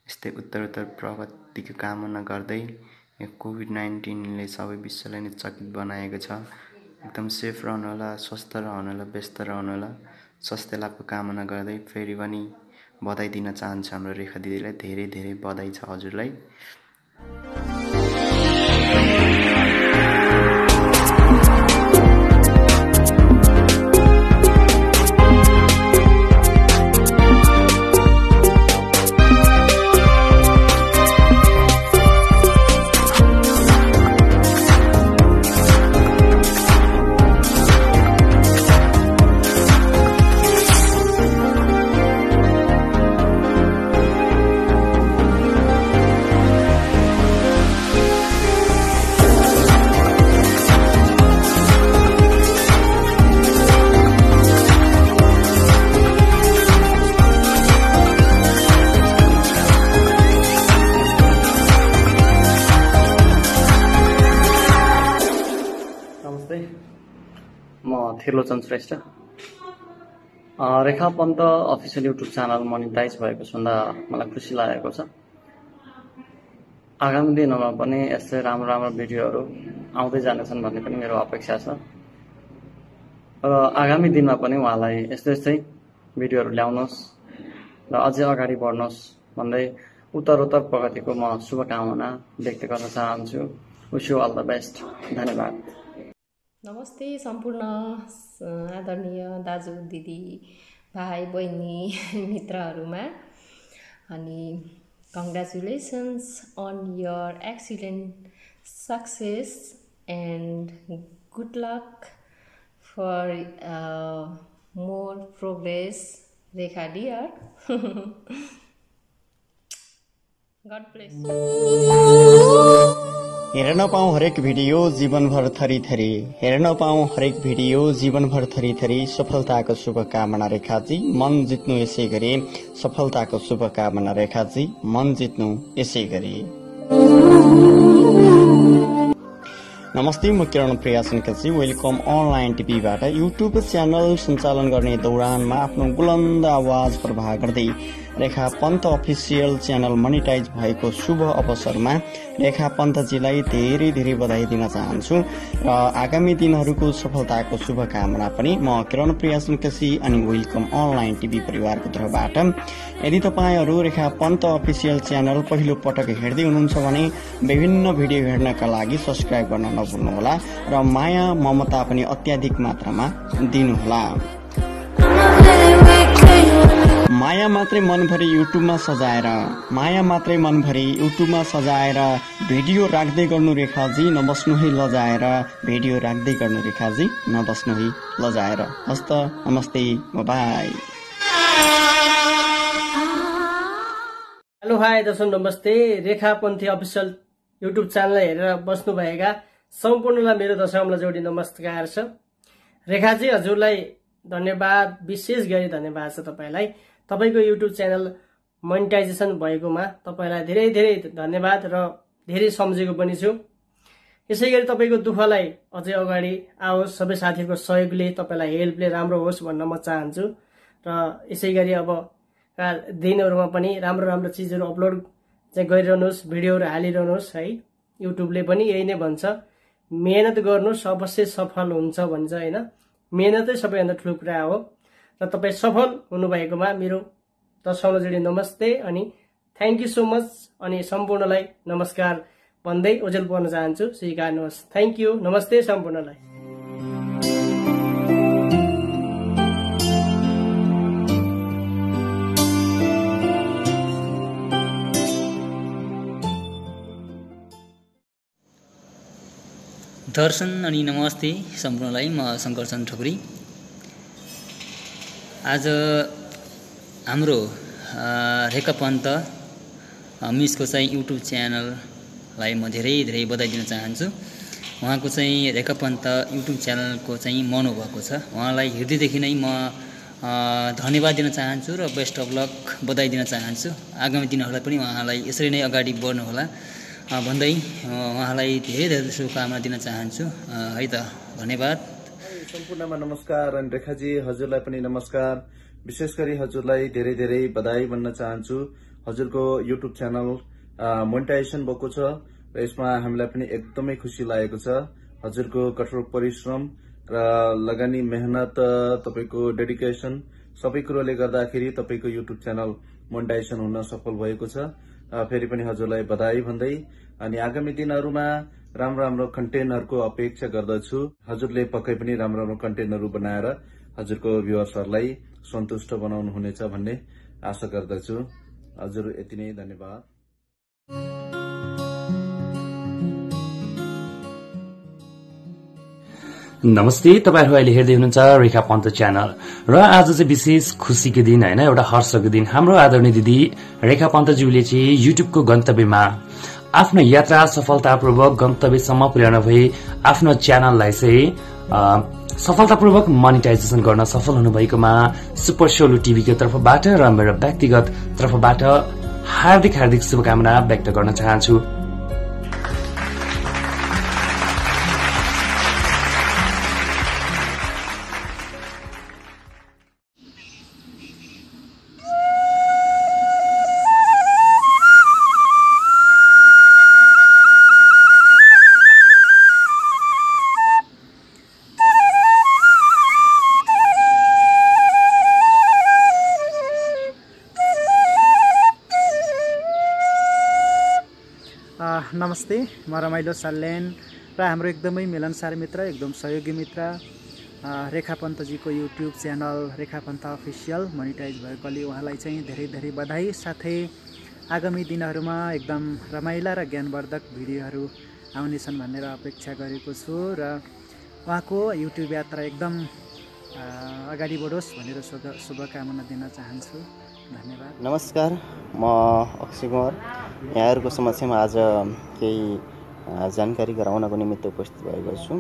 यस्तै उत्तर प्रगतिको कामना गर्दै यो कोभिड-19ले सबै विश्वलाई नै चकित बनाएको छ। एकदम सेफ रहनुहोला, स्वस्थ रहनुहोला, व्यस्त रहनुहोला, स्वास्थ्य लाभको कामना गर्दै फेरि पनि बधाई दिन चाहन्छु हाम्रो रेखा दिदीलाई। धेरै धेरै बधाई छ हजुरलाई। म Thirlochan Shrestha, Rekha Pant official YouTube channel monetize भएको सुन्दा मलाई खुसी लागेको छ। आगामी दिनमा पनि यस्तै राम्रो राम्रो भिडियोहरू आउँदै जानेछन् भन्ने पनि मेरो अपेक्षा छ र आगामी दिनमा पनि उहाँलाई यस्तै भिडियोहरू ल्याउनुहोस् र अझै अगाडि बढ्नुहोस् भन्दै उत्तरोत्तर प्रगतिको म शुभकामना व्यक्त गर्न चाहन्छु। Wish you all the best. धन्यवाद। नमस्ते सम्पूर्ण आदरणीय दाजु दिदी भाइ बहिनी मित्रहरूमा अनि congratulations on your excellent success and good luck for more progress Rekha dear. God bless. हेर्न पाऊँ हरेक भिडियो जीवनभर थरी हेर्न पाऊँ हरेक भिडियो जीवनभर थरी सफलताको शुभकामना रेखाजी। मन जित्नु यसै गरी सफलताको शुभकामना रेखाजी। मन जित्नु यसै गरी। नमस्ते, म किरण प्रिया सुनकेसी। वेलकम अनलाइन टिभीबाट युट्युब च्यानल सञ्चालन गर्ने दौरानमा आफ्नो बुलन्द आवाज प्रवाह गर्दै रेखा पन्त अफिसियल च्यानल मोनिटाइज भएको शुभ अवसरमा रेखा पन्तजीलाई धेरै धेरै बधाई दिन चाहन्छु र आगामी दिनहरूको सफलताको शुभकामना पनि म किरण प्रिया सुनकेसी अनि वेलकम अनलाइन टिभी परिवारको तर्फबाट। यदि तपाईहरू रेखा पन्त अफिसियल च्यानल पहिलो पटक हेर्दै हुनुहुन्छ भने विभिन्न भिडियो हेर्नका लागि सब्स्क्राइब गर्न नभुल्नुहोला र माया ममता पनि अत्याधिक मात्रामा दिनुहोला। माया मात्रै मनभरि युट्युबमा सजाएर भिडियो राख्दै गर्नु रेखाजी नबस्नु है लजाएर भिडियो राख्दै गर्नु रेखाजी नबस्नु है लजाएर। हस्त नमस्ते बाई। हेलो हाई दर्शक नमस्ते। रेखा पन्थी अफिसियल युट्युब च्यानल हेरेर बस्नुभएका सम्पूर्णलाई मेरो दशमलव जोडी नमस्कार छ। रेखाजी हजुरलाई धन्यवाद, विशेष गरी धन्यवाद छ तपाईलाई। तपाईको युट्युब च्यानल मोनिटाइजेसन भएकोमा तपाईलाई धेरै धेरै धन्यवाद र धेरै सम्झेको पनि छु। यसैगरी तपाईको दुःखलाई अझै अगाडि आओस्, सबै साथीहरुको सहयोगले तपाईलाई हेल्पले राम्रो होस् भन्न म चाहन्छु र यसैगरी अब दिनहरुमा पनि राम्रो राम्रो चीजहरु अपलोड चाहिँ गरिरहनुहोस्, भिडियोहरु हालिरहनुहोस् है। युट्युबले पनि यही नै भन्छ, मेहनत गर्नुहोस् अवश्य सफल हुन्छ भन्छ हैन। मेहनतै सबैभन्दा ठूलो कुरा हो र तपाई सफल हुनुभएकोमा मेरो दशमलव जोडी नमस्ते अनि थ्यांक यू सो मच अनि सम्पूर्णलाई नमस्कार भन्दै ओझेल पर्न चाहन्छु। स्वीकार्नुहोस्। Thank you. नमस्ते सम्पूर्णलाई। दर्शन अनि नमस्ते सम्पूर्णलाई। म शङ्कर चन्द्र ठकुरी। आज हाम्रो रेखा पन्त मिसको चाहिँ युट्युब च्यानललाई म धेरै धेरै बधाई दिन चाहन्छु। उहाँको चाहिँ रेखा पन्त युट्युब च्यानलको चाहिँ मनो भएको छ। उहाँलाई हृदयदेखि नै म धन्यवाद दिन चाहन्छु र बेस्ट अफ लक बधाई दिन चाहन्छु। आगामी दिनहरूलाई पनि उहाँलाई यसरी नै अगाडि बढ्नुहोला भन्दै उहाँलाई धेरै धेरै शुभकामना दिन चाहन्छु है त। धन्यवाद। सम्पूर्णमा नमस्कार अनि रेखाजी हजुरलाई पनि नमस्कार। विशेष गरी हजुरलाई धेरै धेरै बधाई भन्न चाहन्छु। हजुरको युट्युब च्यानल मोनिटाइजेसन भएको छ र यसमा हामीलाई पनि एकदमै खुसी लागेको छ। हजुरको कठोर परिश्रम र लगानी मेहनत, तपाईको डेडिकेसन सबै कुरोले गर्दाखेरि तपाईको युट्युब च्यानल मोनिटाइजेसन हुन सफल भएको छ। फेरि पनि हजुरलाई बधाई भन्दै अनि आगामी दिनहरूमा राम्रो राम्रो कन्टेन्टहरूको अपेक्षा गर्दछु। हजुरले पक्कै पनि राम्रो राम्रो कन्टेन्टहरू बनाएर हजुरको भ्युअर्सहरूलाई सन्तुष्ट बनाउनु हुनेछ भन्ने आशा गर्दछु। हजुर यति नै, धन्यवाद। नमस्ते, तपाईहरु अहिले हेर्दै हुनुहुन्छ रेखा पन्त च्यानल र आज चाहिँ विशेष खुशीको दिन हैन, एउटा हर्षको दिन। हाम्रो आदरणीय दिदी रेखा पन्तज्यूले चाहिँ युट्युबको गन्तव्यमा आफ्नो यात्रा सफलतापूर्वक गन्तव्यसम्म पुर्याउन भई आफ्नो च्यानललाई चाहिँ सफलतापूर्वक मोनिटाइजेसन गर्न सफल हुनुभएकोमा सुपर सोलो टिभीको तर्फबाट र मेरो व्यक्तिगत तर्फबाट हार्दिक हार्दिक शुभकामना व्यक्त गर्न चाहन्छु। नमस्ते, म रमाइलो सल्यान र हाम्रो एकदमै मिलनसार मित्र, एकदम सहयोगी मित्र रेखा पन्तजीको युट्युब च्यानल रेखा पन्त अफिसियल मोनिटाइज भएकोले उहाँलाई चाहिँ धेरै धेरै बधाई। साथै आगामी दिनहरूमा एकदम रमाइला र ज्ञानवर्धक भिडियोहरू आउनेछन् भनेर अपेक्षा गरेको छु र उहाँको युट्युब यात्रा एकदम अगाडि बढोस् भनेर शुभकामना दिन चाहन्छु। धन्यवाद। नमस्कार, म अक्षय कुमार यहाँहरूको समक्षमा आज केही जानकारी गराउनको निमित्त उपस्थित भएको छु।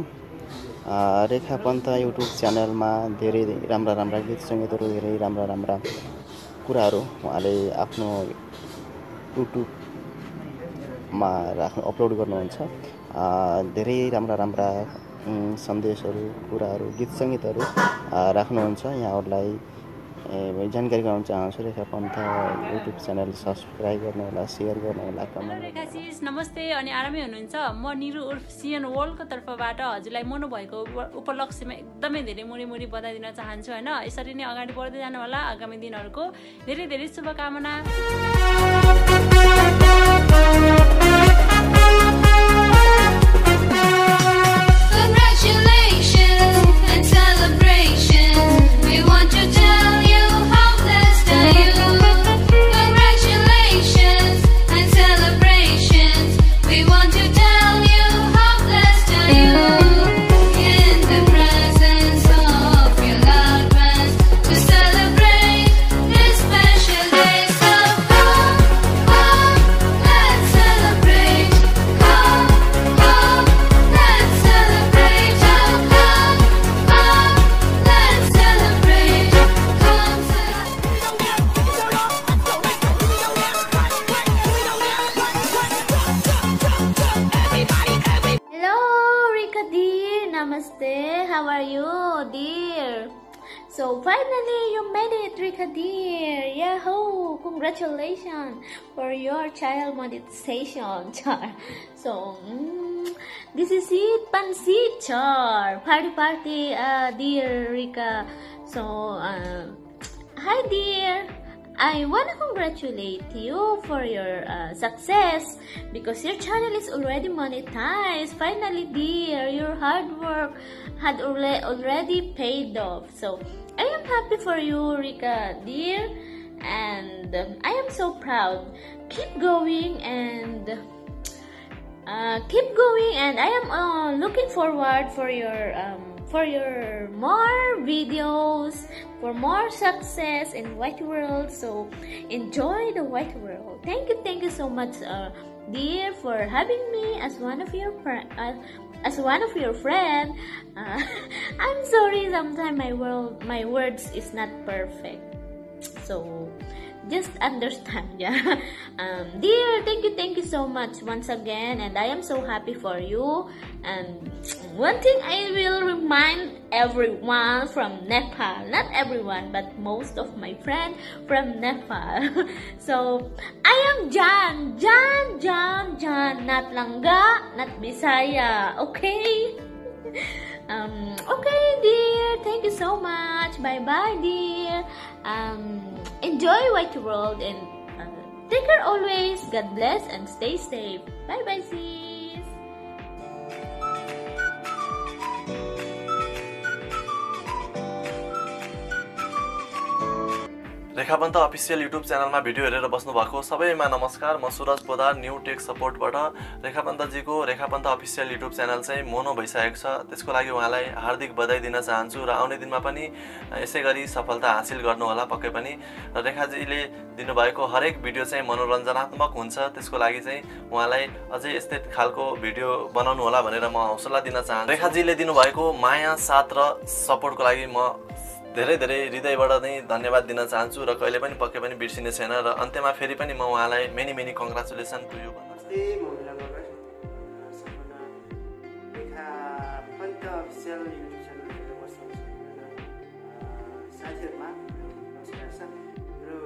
रेखा पन्त युट्युब च्यानलमा धेरै राम्रा गीत सङ्गीतहरू, धेरै राम्रा कुराहरू उहाँले आफ्नो युट्युबमा अपलोड गर्नुहुन्छ। धेरै राम्रा सन्देशहरू, कुराहरू, गीत सङ्गीतहरू राख्नुहुन्छ। यहाँहरूलाई जानकारी गराउन चाहन्छु। रेखा पन्त युट्युब च्यानल सब्सक्राइब गर्नुहोला, सेयर गर्नुहोला, कमेन्ट। रेखासिस नमस्ते अनि आरामै हुनुहुन्छ? म निरु उर्फ सिएन वर्ल्डको तर्फबाट हजुरलाई मनाउनु भएको उपलक्ष्यमा एकदमै धेरै मुरी बधाई दिन चाहन्छु होइन। यसरी नै अगाडि बढ्दै जानु होला। आगामी दिनहरूको धेरै धेरै शुभकामना। How are you, dear? So finally you made it, Rika dear. Yahoo! Congratulations for your child monetization, char. So this is it, pansit, char. Party, dear Rika. So hi, dear. I want to congratulate you for your success because your channel is already monetized. Finally, dear, your hard work had already paid off. So I am happy for you, Rika, dear, and I am so proud. Keep going and I am looking forward for your more videos, for more success in White World. So enjoy the White World. Thank you so much, dear, for having me as one of your friend. I'm sorry, sometimes my words is not perfect, so just understand. Yeah. Dear, thank you so much once again, and I am so happy for you. And one thing I will remind everyone from Nepal, not everyone but most of my friends from Nepal. So I am Jan, not Langga, not Bisaya, okay? Okay, dear, thank you so much. Bye dear. Enjoy White World and take care always. God bless and stay safe. Bye sis. Rekha Pant official YouTube च्यानलमा भिडियो हेरेर बस्नुभएको सबैमा नमस्कार। म सुरज पोदार, न्यू टेक सपोर्टबाट। रेखा पन्तजीको रेखा पन्त अफिसियल युट्युब च्यानल चाहिँ मोनो भइसकेको छ। त्यसको लागि उहाँलाई हार्दिक बधाई दिन चाहन्छु र आउने दिनमा पनि यसै गरी सफलता हासिल गर्नुहोला पक्कै पनि। र रेखाजीले दिनुभएको हरेक भिडियो चाहिँ मनोरञ्जनात्मक हुन्छ, त्यसको लागि चाहिँ उहाँलाई अझै यस्तै खालको भिडियो बनाउनु होला भनेर म हौसला दिन चाहन्छु। रेखाजीले दिनुभएको माया, साथ र सपोर्टको लागि म धेरै हृदयबाट नै धन्यवाद दिन चाहन्छु र कहिले पनि पक्कै पनि बिर्सिने छैन। र अन्त्यमा फेरि पनि म उहाँलाई मेनी कङ्ग्रेचुलेसन टु यु भन्न रेखा पन्त अफिसियल युट्युब च्यानल हेरेर बस्नुहुन्छ साथीहरूमा नमस्कार छ। हाम्रो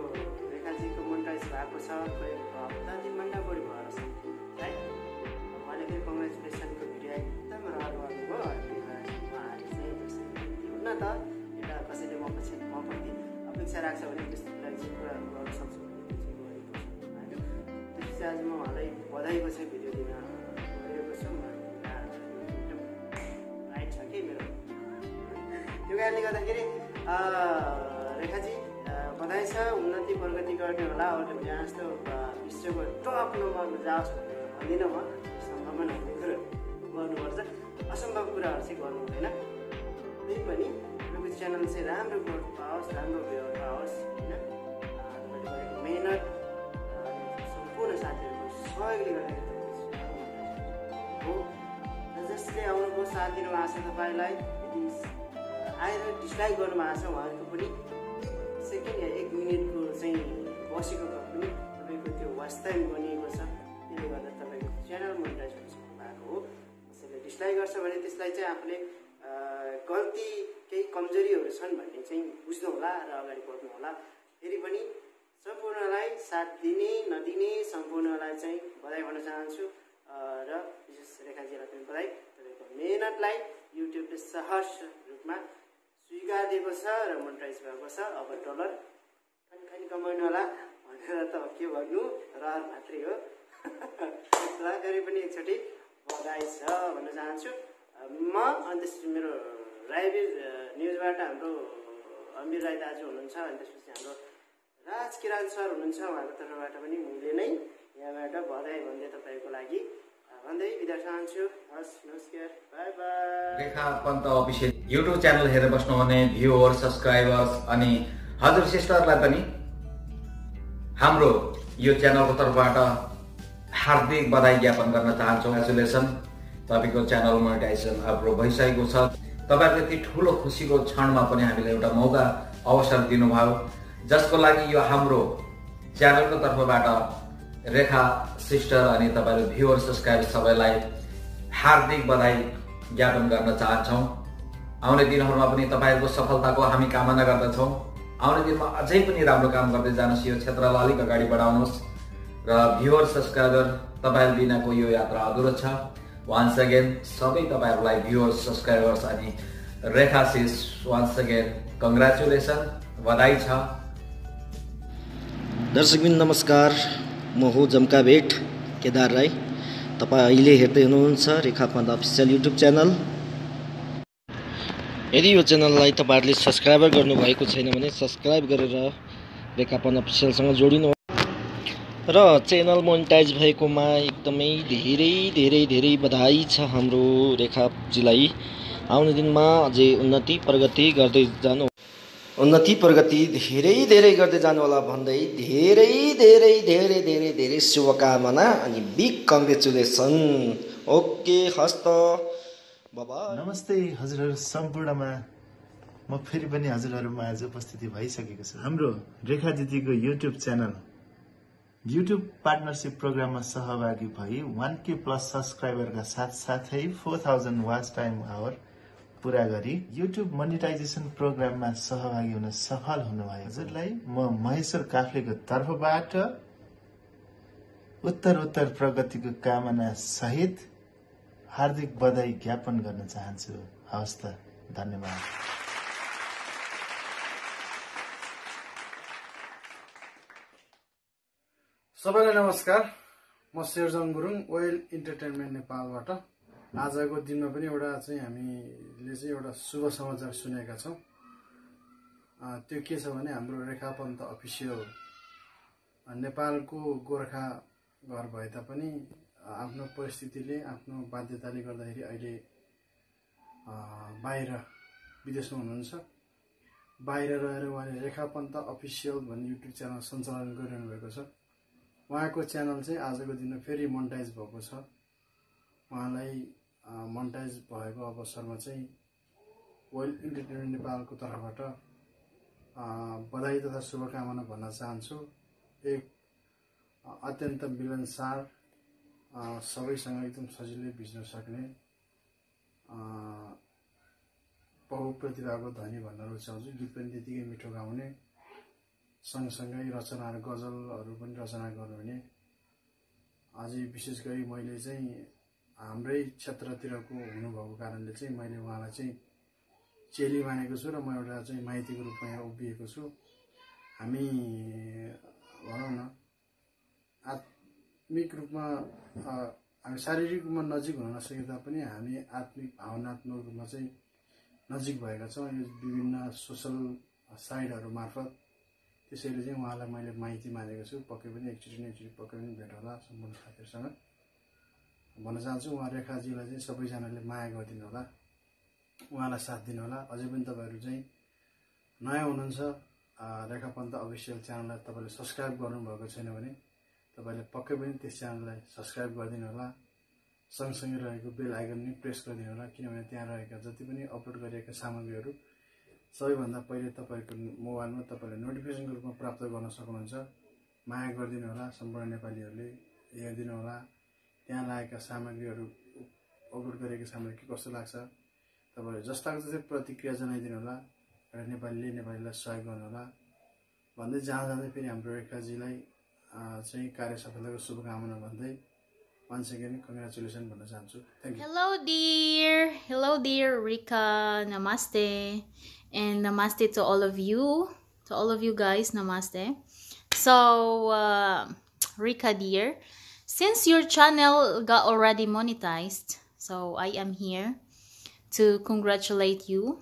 रेखाजीको मोनिटाइज भएको छ करिब हप्ता दिनभन्दा बढी भएर छ है। उहाँले फेरि कङ्ग्रेचुलेसनको भिडियो एकदम राम्रो गर्नुभयो। हुन त कसैले म प्रति अपेक्षा राख्छ भने त्यस्तो लागि चाहिँ कुराहरू गर्न सक्छु भने चाहिँ गरेको छु होइन। चाहिँ आज म उहाँलाई बधाईको चाहिँ भिडियो दिन गएको छु। राइट छ कि मेरो त्यो कारणले गर्दाखेरि रेखाजी बधाई छ, उन्नति प्रगति गर्ने होला। अरूले जहाँ जस्तो विश्वको टप नम्बरमा जाओस् भन्दिनँ म, सम्भावना हुने कुरो गर्नुपर्छ, असम्भव कुराहरू चाहिँ गर्नु हुँदैन। त्यही पनि तपाईँको च्यानल चाहिँ राम्रो ग्रोथ पाओस्, राम्रो व्यवहार पाओस् होइन। तपाईँले गरेको मेहनत सम्पूर्ण साथीहरूको सहयोगले गर्दाखेरि हो। जसले आउनुभयो साथ दिनुभएको छ तपाईँलाई, यदि आएर डिसलाइक गर्नुभएको छ उहाँहरूको पनि सेकेन्ड या 1 मिनटको चाहिँ बसेको भए पनि तपाईँको त्यो वाच टाइम बनिएको छ। त्यसले गर्दा तपाईँको च्यानल मोनिटाइज भएको हो। कसैले डिसलाइक गर्छ भने त्यसलाई चाहिँ आफूले गल्ती केही कमजोरीहरू छन् भन्ने चाहिँ बुझ्नु होला र अगाडि बढ्नु होला। फेरि पनि सम्पूर्णलाई साथ दिने नदिने सम्पूर्णलाई चाहिँ बधाई भन्न चाहन्छु र विशेष रेखाजीलाई पनि बधाई। तपाईँको मेहनतलाई युट्युबले सहज रूपमा स्वीकार दिएको छ र मोनिटाइज भएको छ। अब डलर खनी कमाउनु होला भनेर त के भन्नु, रहर मात्रै हो। र फेरि पनि एकचोटि बधाई छ भन्न चाहन्छु म। अनि त्यसपछि मेरो राईवीर न्युजबाट हाम्रो अमिर राई दाजु हुनुहुन्छ, अनि त्यसपछि हाम्रो राज किरान सर हुनुहुन्छ, उहाँको तर्फबाट पनि मैले नै यहाँबाट बधाई भन्दै तपाईँको लागि भन्दै बिदा चाहन्छु। हस्, नमस्कार, by bye. Rekha Pant official YouTube channel हेरेर बस्नुहुने भ्युअर, सब्सक्राइबर्स अनि हजुर सिस्टरलाई पनि हाम्रो यो च्यानलको तर्फबाट हार्दिक बधाई ज्ञापन गर्न चाहन्छु। कङ्ग्रेचुलेसन, तपाईँको च्यानल मोनेटाइजेसन अप्रुभ भइसकेको छ। तपाईँहरूको यति ठुलो खुसीको क्षणमा पनि हामीले एउटा मौका अवसर दिनुभयो, जसको लागि यो हाम्रो च्यानलको तर्फबाट रेखा सिस्टर अनि तपाईँहरू भ्युअर सब्सक्राइबर सबैलाई हार्दिक बधाई ज्ञापन गर्न चाहन्छौँ। आउने दिनहरूमा पनि तपाईँहरूको सफलताको हामी कामना गर्दछौँ। आउने दिनमा अझै पनि राम्रो काम गर्दै जानुहोस्, यो क्षेत्रलाई अलिक अगाडि बढाउनुहोस् र भ्युअर सब्सक्राइबर तपाईँहरू बिनाको यो यात्रा अधुरो छ। वान्स अगेन सबै तपाईँहरूलाई भ्युअर सब्सक्राइबर्स अनि रेखा सिस वान्स अगेन कङ्ग्रेचुलेसन, बधाई छ। दर्शकबिन नमस्कार, म हो जम्का भेट केदार राई। तपाईँ अहिले हेर्दै हुनुहुन्छ रेखा पन्त अफिसियल युट्युब च्यानल। यदि यो च्यानललाई तपाईँहरूले सब्सक्राइबर गर्नुभएको छैन भने सब्सक्राइब गरेर रेखा पन्त अफिसियलसँग जोडिनु र च्यानल मोनिटाइज भएकोमा एकदमै धेरै धेरै धेरै बधाई छ हाम्रो रेखाजीलाई। आउने दिनमा अझै उन्नति प्रगति गर्दै जानु होला भन्दै धेरै धेरै धेरै धेरै धेरै शुभकामना अनि बिग कङ्ग्रेचुलेसन। ओके, हस्त बाबा। नमस्ते हजुरहरू सम्पूर्णमा, म फेरि पनि हजुरहरूमा आज उपस्थिति भइसकेको छु। हाम्रो रेखा दिदीको युट्युब च्यानल युट्युब पार्टनरसिप प्रोग्राममा सहभागी भई 1K+ सब्सक्राइबरका साथसाथै 4000 वाच टाइम आवर पूरा गरी युट्युब मोनिटाइजेसन प्रोग्राममा सहभागी हुन सफल हुनुभयो। हजुरलाई म महेश्वर काफ्लेको तर्फबाट उत्तर प्रगतिको कामना सहित हार्दिक बधाई ज्ञापन गर्न चाहन्छु। हवस् त, धन्यवाद। सबैलाई नमस्कार, म शेरजङ गुरुङ ओयल इन्टरटेनमेन्ट नेपालबाट। आजको दिनमा पनि एउटा चाहिँ हामीले चाहिँ एउटा शुभ समाचार सुनेका छौँ। त्यो के छ भने हाम्रो रेखा पन्त अफिसियल नेपालको गोर्खा घर भए तापनि आफ्नो परिस्थितिले आफ्नो बाध्यताले गर्दाखेरि अहिले बाहिर विदेशमा हुनुहुन्छ। बाहिर रहेर उहाँले रेखा पन्त अफिसियल भन्ने युट्युब च्यानल सञ्चालन गरिरहनु भएको छ। उहाँको च्यानल चाहिँ आजको दिनमा फेरि मोनिटाइज भएको छ। उहाँलाई मोनिटाइज भएको अवसरमा चाहिँ ओयल इन्टरटेनमेन्ट नेपालको तर्फबाट बधाई तथा शुभकामना भन्न चाहन्छु। एक अत्यन्त मिलनसार, सबैसँग एकदम सजिलै बुझ्न सक्ने, बहुप्रतिभाको धनी भन्न रुचाउँछु। गीत पनि त्यतिकै मिठो गाउने, सँगसँगै रचनाहरू गजलहरू पनि रचना गर्नुहुने। अझै विशेष गरी मैले चाहिँ हाम्रै क्षेत्रतिरको हुनुभएको कारणले चाहिँ मैले उहाँलाई चाहिँ चेली मानेको छु र म एउटा चाहिँ माइतीको रूपमा यहाँ उभिएको छु। हामी भनौँ न आत्मिक रूपमा हामी शारीरिक रूपमा नजिक हुन नसके तापनि हामी आत्मिक भावनात्मक रूपमा चाहिँ नजिक भएका छौँ यो विभिन्न सोसल साइटहरू मार्फत। त्यसैले चाहिँ उहाँलाई मैले माइती मानेको छु। पक्कै पनि एकचोटि पक्कै पनि भेट होला सम्पूर्ण साथीहरूसँग भन्न चाहन्छु। उहाँ रेखाजीलाई चाहिँ सबैजनाले माया गरिदिनु होला, उहाँलाई साथ दिनु होला। अझै पनि तपाईँहरू चाहिँ नयाँ हुनुहुन्छ, रेखा पन्त अफिसियल च्यानललाई तपाईँले सब्सक्राइब गर्नुभएको छैन भने तपाईँले पक्कै पनि त्यस च्यानललाई सब्सक्राइब गरिदिनु होला। सँगसँगै रहेको बेल आइकन पनि प्रेस गरिदिनु होला, किनभने त्यहाँ रहेका जति पनि अपलोड गरिएका सामग्रीहरू सबैभन्दा पहिले तपाईँको मोबाइलमा तपाईँले नोटिफिकेसनको रूपमा प्राप्त गर्न सक्नुहुन्छ। माया गरिदिनु होला, सम्पूर्ण नेपालीहरूले हेरिदिनु होला। त्यहाँ लागेका सामग्रीहरू अपलोड गरिएका सामग्री के कस्तो लाग्छ तपाईँले जस्ताको जस्तै प्रतिक्रिया जनाइदिनु होला र नेपालीलाई सहयोग गर्नु होला भन्दै जाँदै फेरि हाम्रो रेखाजीलाई चाहिँ कार्य सफलताको शुभकामना भन्दै once again congratulations भन्न चाहन्छु। Thank you. Hello dear Rika, namaste, and namaste to all of you guys, namaste. So Rika dear, since your channel got already monetized, so I am here to congratulate you.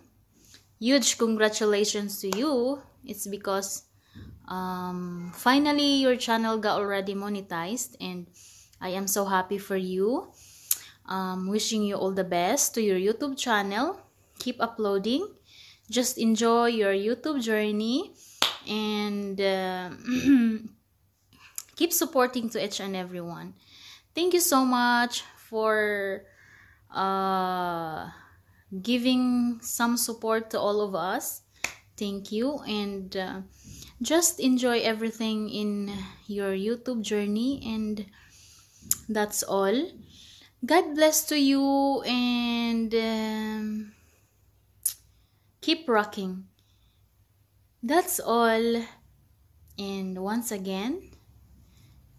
Huge congratulations to you. It's because finally your channel got already monetized, and I am so happy for you. Wishing you all the best to your YouTube channel. Keep uploading. Just enjoy your YouTube journey, and keep supporting to each and everyone. Thank you so much for giving some support to all of us. Thank you, and just enjoy everything in your YouTube journey, and that's all. God bless to you, and keep rocking. That's all. And once again,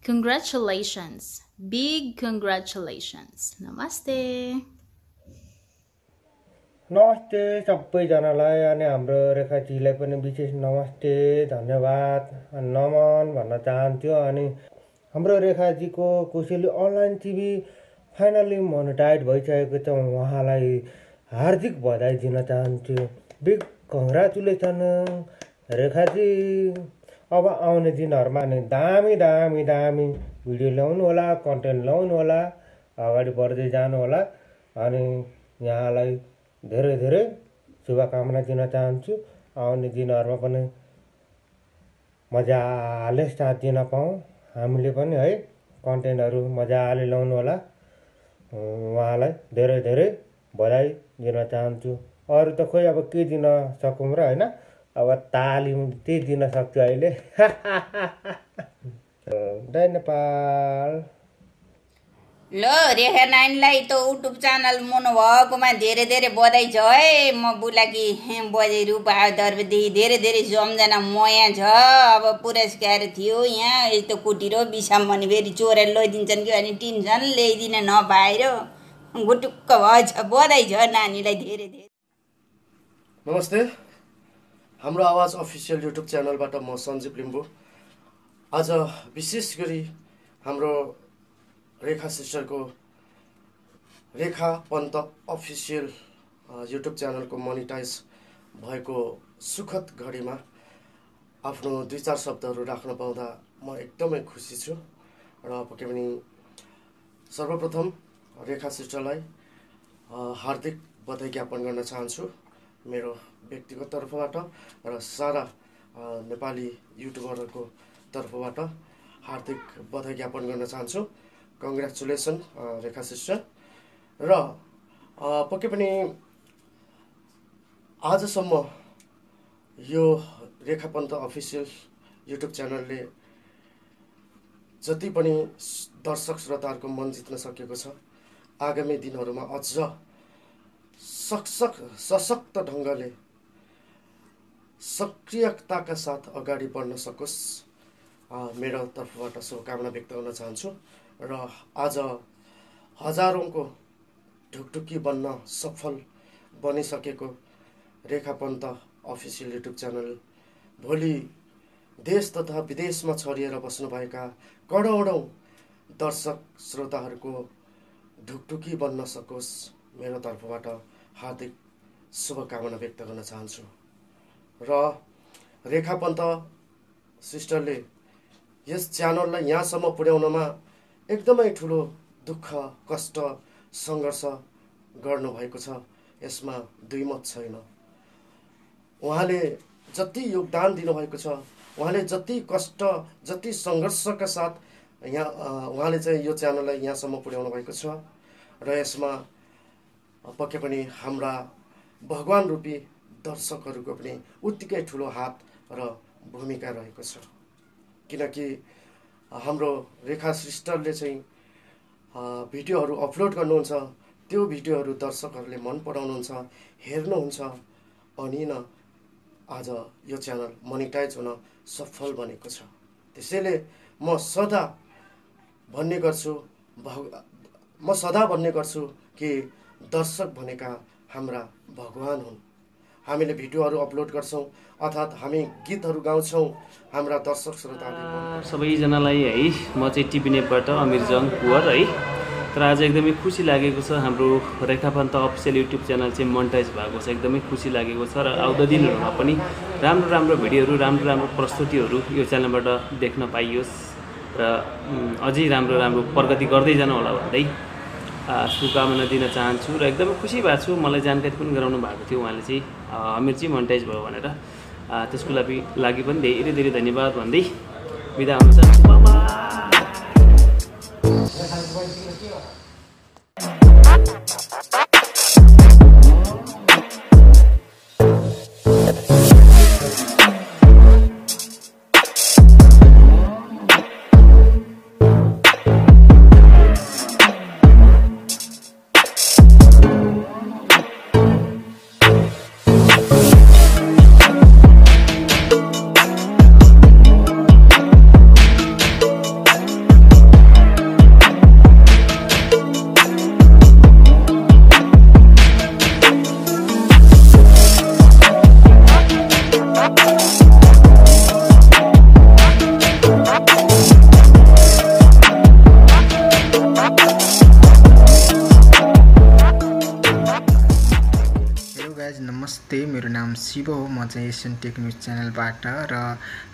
congratulations, big congratulations. Namaste. नमस्ते सबैजनालाई, अनि हाम्रो रेखाजीलाई पनि विशेष नमस्ते, धन्यवाद, नमन भन्न चाहन्छु। अनि हाम्रो रेखाजीको कोसेली अनलाइन टिभी फाइनली मोनेटाइज भइसकेको छ, उहाँलाई हार्दिक बधाई दिन चाहन्छु। Big congratulation Rekha ji. अब आउने दिनहरूमा नि दामी दामी दामी भिडियो ल्याउनु होला, कन्टेन्ट ल्याउनु होला, अगाडि बढ्दै जानु होला। अनि यहाँलाई धेरै धेरै शुभकामना दिन चाहन्छु। आउने दिनहरूमा पनि मजाले साथ दिन पाऊँ हामीले पनि है, कन्टेन्टहरू मजाले ल्याउनु होला। उहाँलाई धेरै धेरै बधाई दिन चाहन्छु। अरू त खोइ अब के दिन सकौँ र होइन, अब तालिम त्यही दिन सक्छु अहिले। जय नेपाल। ल रेखा नानीलाई त युट्युब च्यानल मोनो भएकोमा धेरै धेरै बधाई छ है। म बुलाकी बजे रूपा दरदेखि धेरै धेरै सम्झना मया छ। अब पुरस्कार थियो यहाँ यस्तो कुटिरो बिसाम भने फेरि चोरेर लैदिन्छन् कि अनि टेन्सन ल्याइदिन नपाएर गुटुक्क भएछ। बधाई छ नानीलाई धेरै धेरै। नमस्ते, हाम्रो आवाज अफिसियल युट्युब च्यानलबाट म सञ्जीव लिम्बू आज विशेष गरी हाम्रो रेखा सिस्टरको रेखा पन्त अफिसियल युट्युब च्यानलको मोनिटाइज भएको सुखद घडीमा आफ्नो 2-4 शब्दहरू राख्न पाउँदा म एकदमै खुसी छु। र पक्कै पनि सर्वप्रथम रेखा सिस्टरलाई हार्दिक बधाई ज्ञापन गर्न चाहन्छु मेरो व्यक्तिगत तर्फबाट र सारा नेपाली युट्युबरहरूको तर्फबाट हार्दिक बधाई ज्ञापन गर्न चाहन्छु। कङ्ग्रेचुलेसन रेखा सिस्टर। र पक्कै पनि आजसम्म यो रेखा पन्त अफिसियल युट्युब च्यानलले जति पनि दर्शक श्रोताहरूको मन जित्न सकेको छ, आगामी दिनहरूमा अझ सशक्त ढङ्गले सक्रियताका साथ अगाडि बढ्न सकोस् मेरो तर्फबाट शुभकामना व्यक्त गर्न चाहन्छु। र आज हजारौंको ढुकढुकी बन्न सफल बनिसकेको रेखा पन्त अफिसियल युट्युब च्यानल भोलि देश तथा विदेशमा छरिएर बस्नुभएका करोडौं दर्शक श्रोताहरूको ढुकढुकी बन्न सकोस् मेरो तर्फबाट हार्दिक शुभकामना व्यक्त गर्न चाहन्छु। र रेखा पन्त सिस्टरले यस च्यानललाई यहाँसम्म पुर्याउनमा एकदमै ठुलो दुःख कष्ट सङ्घर्ष गर्नुभएको छ, यसमा दुई मत छैन। उहाँले जति योगदान दिनुभएको छ, उहाँले जति कष्ट जति सङ्घर्षका साथ उहाँले चाहिँ यो च्यानललाई यहाँसम्म पुर्याउनु भएको छ र यसमा पक्कै पनि हाम्रा भगवान रूपी दर्शकहरूको पनि उत्तिकै ठुलो हात र भूमिका रहेको छ। किनकि हाम्रो रेखा सिस्टरले चाहिँ भिडियोहरू अपलोड गर्नुहुन्छ, त्यो भिडियोहरू दर्शकहरूले मन पराउनुहुन्छ, हेर्नुहुन्छ, अनि न आज यो च्यानल मोनिटाइज हुन सफल बनेको छ। त्यसैले म सदा भन्ने गर्छु कि दर्शक भनेका हाम्रा भगवान हुन्। हामीले भिडियोहरू अपलोड गर्छौँ अर्थात् हामी गीतहरू गाउँछौँ, हाम्रा दर्शक श्रोताहरूले सबैजनालाई है म चाहिँ टिभी नेपबाट अमिरजङ कुवर है। तर आज एकदमै खुसी लागेको छ, हाम्रो रेखा पन्त अफिसियल युट्युब च्यानल चाहिँ मोनिटाइज भएको छ, एकदमै खुसी लागेको छ। र आउँदो दिनहरूमा पनि राम्रो राम्रो भिडियोहरू राम्रो राम्रो प्रस्तुतिहरू यो च्यानलबाट देख्न पाइयोस् र अझै राम्रो राम्रो प्रगति गर्दै जानु होला भन्दै शुभकामना दिन चाहन्छु। र एकदमै खुसी भएको छु, मलाई जानकारी पनि गराउनु भएको थियो उहाँले चाहिँ अमिर चाहिँ मोनिटाइज भयो भनेर, त्यसको लागि पनि धेरै धेरै धन्यवाद भन्दै बिदा हुन चाहन्छु। नमस्ते, मेरो नाम शिव हो। म चाहिँ एसियन टेक न्युज च्यानलबाट र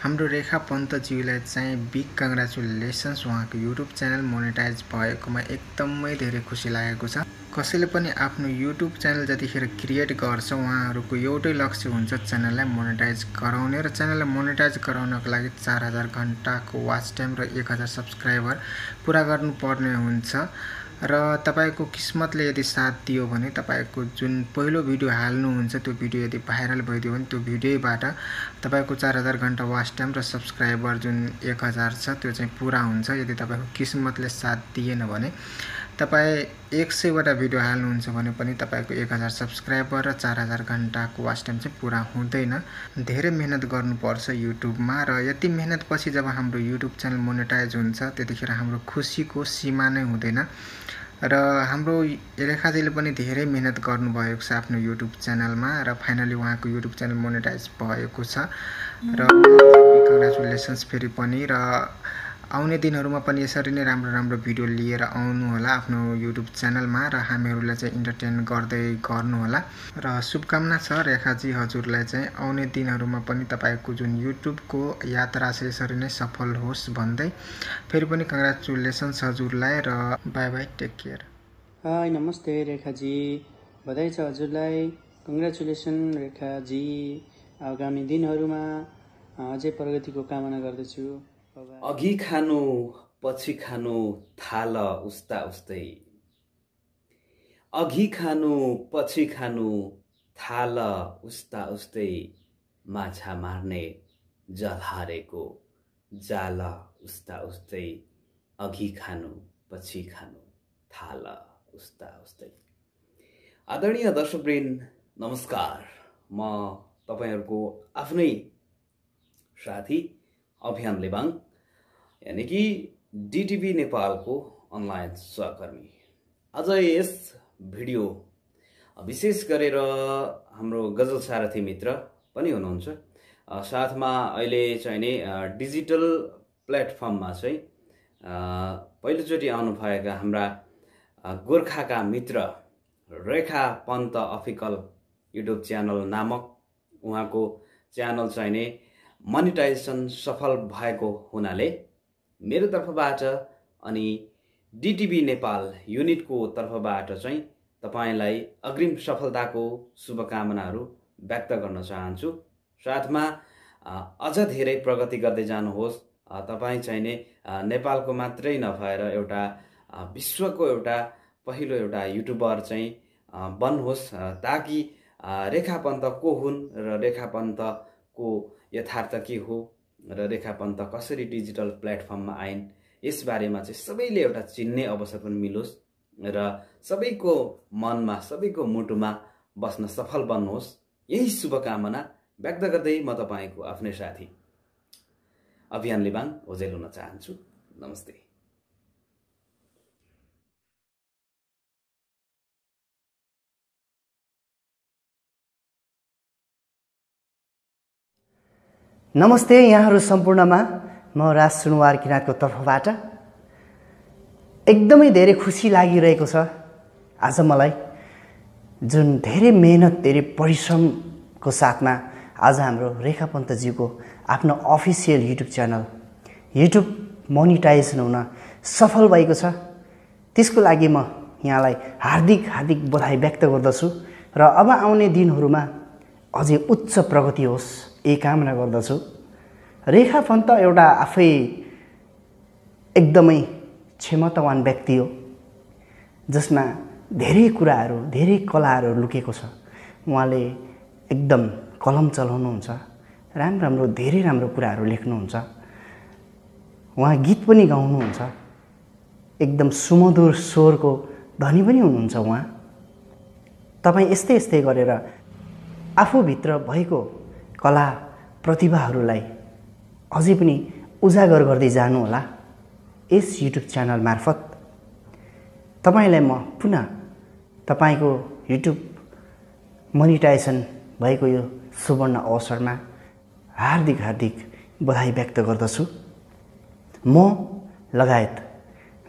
हाम्रो रेखा पन्तज्यूलाई चाहिँ बिग कङ्ग्रेचुलेसन्स। उहाँको युट्युब च्यानल मोनेटाइज भएकोमा एकदमै धेरै खुसी लागेको छ। कसैले पनि आफ्नो युट्युब च्यानल जतिखेर क्रिएट गर्छ उहाँहरूको एउटै लक्ष्य हुन्छ च्यानललाई मोनेटाइज गराउने, र च्यानललाई मोनेटाइज गराउनको लागि 4000 घण्टाको वाच टाइम र 1000 सब्सक्राइबर पुरा गर्नुपर्ने हुन्छ। र तपाईको किस्मतले यदि साथ दियो भने तपाईको जुन पहिलो भिडियो हाल्नुहुन्छ त्यो भिडियो यदि भाइरल भइदियो भने त्यो भिडियोबाट तपाईको 4000 घण्टा वाच टाइम र सब्सक्राइबर जुन 1000 छ त्यो चाहिँ पुरा हुन्छ। यदि तपाईको किस्मतले साथ दिएन भने तपाई 100 वटा भिडियो हाल्नुहुन्छ भने पनि तपाईको 1000 सब्सक्राइबर र 4000 घण्टाको वाच टाइम चाहिँ पुरा हुँदैन। धेरै मेहनत गर्नुपर्छ युट्युबमा, र यति मेहनत पछि जब हाम्रो युट्युब च्यानल मोनेटाइज हुन्छ त्यतिखेर हाम्रो खुसीको सीमा नै हुँदैन। र हाम्रो रेखाजीले पनि धेरै मेहनत गर्नुभएको छ आफ्नो युट्युब च्यानलमा, र फाइनली उहाँको युट्युब च्यानल मोनेटाइज भएको छ। र कङ्ग्रेचुलेसन्स फेरि पनि। र आउने दिनहरुमा पनि यसरी नै राम्रो राम्रो भिडियो लिएर आउनु होला आफ्नो युट्युब च्यानलमा, र हामीहरूलाई चाहिँ इन्टरटेन गर्दै गर्नु होला। र शुभकामना छ रेखाजी हजुरलाई चाहिँ आउने दिनहरुमा पनि तपाईको जुन युट्युबको यात्रा छ यसरी नै सफल होस् भन्दै फेरि पनि कङ्ग्रेचुलेसन्स हजुरलाई, र bye bye, take care. Hi नमस्ते रेखाजी, बधाई छ हजुरलाई, कङ्ग्रेचुलेसन रेखाजी। आगामी दिनहरुमा अझै प्रगतिको कामना गर्दछु। अघि खानु पछि खानु थाल उस्ता उस्तै, अघि खानु पछि खानु थाल उस्ता उस्तै, माछा मार्ने जल हारेको जाल उस्ता उस्तै, अघि खानु पछि खानु थाल उस्ता उस्तै। आदरणीय दर्शकवृन्द नमस्कार, म तपाईहरुको आफ्नै साथी अभियान लेबाङ यानी कि डिटिभी नेपालको अनलाइन सहकर्मी। आज यस भिडियो विशेष गरेर हाम्रो गजल सारथी मित्र पनि हुनुहुन्छ, साथमा अहिले चाहिँ नि डिजिटल प्लेटफर्ममा चाहिँ पहिलोचोटि आउनुभएका हाम्रा गोर्खाका मित्र रेखा पन्त अफिकल युट्युब च्यानल नामक उहाँको च्यानल चाहिँ नै मोनिटाइजेसन सफल भएको हुनाले मेरो तर्फबाट अनि डिटिभी नेपाल युनिटको तर्फबाट चाहिँ तपाईलाई अग्रिम सफलताको शुभकामनाहरू व्यक्त गर्न चाहन्छु। साथमा अझ धेरै प्रगति गर्दै जानुहोस्। तपाईँ चाहिँ नै नेपालको मात्रै नभएर एउटा विश्वको एउटा पहिलो एउटा युट्युबर चाहिँ बन्नुहोस्, ताकि रेखा पन्त को हुन् र रेखा पन्तको यथार्थ के हो र रेखा पन्त कसरी डिजिटल प्लेटफर्ममा आइन् यसबारेमा चाहिँ सबैले एउटा चिन्ने अवसर पनि मिलोस् र सबैको मनमा सबैको मुटुमा बस्न सफल बन्नुहोस्। यही शुभकामना व्यक्त गर्दै म तपाईको आफ्नै साथी अभियान लिबाङ ओजेल हुन चाहन्छु। नमस्ते। नमस्ते यहाँहरू सम्पूर्णमा म राज सुनवार किराँतको तर्फबाट एकदमै धेरै खुसी लागिरहेको छ। आज मलाई जुन धेरै मेहनत धेरै परिश्रमको साथमा आज हाम्रो रेखा पन्तज्यूको आफ्नो official YouTube channel YouTube monetisation हुन सफल भएको छ। त्यसको लागि म यहाँलाई हार्दिक हार्दिक बधाई व्यक्त गर्दछु र अब आउने दिनहरूमा अझै उच्च प्रगति होस् यही कामना गर्दछु। रेखा पन्त एउटा आफै एकदमै क्षमतावान व्यक्ति हो जसमा धेरै कुराहरू धेरै कलाहरू लुकेको छ। उहाँले एकदम कलम चलाउनुहुन्छ, राम्रो राम्रो धेरै राम्रो कुराहरू लेख्नुहुन्छ, उहाँ गीत पनि गाउनुहुन्छ, एकदम सुमधुर स्वरको धनी पनि हुनुहुन्छ उहाँ। तपाईँ यस्तै यस्तै गरेर आफूभित्र भएको कला प्रतिभाहरूलाई अझै पनि उजागर गर्दै जानुहोला यस युट्युब च्यानल मार्फत। तपाईलाई म पुनः तपाईको युट्युब मोनिटाइजेसन भएको यो सुवर्ण अवसरमा हार्दिक हार्दिक बधाई व्यक्त गर्दछु। म लगायत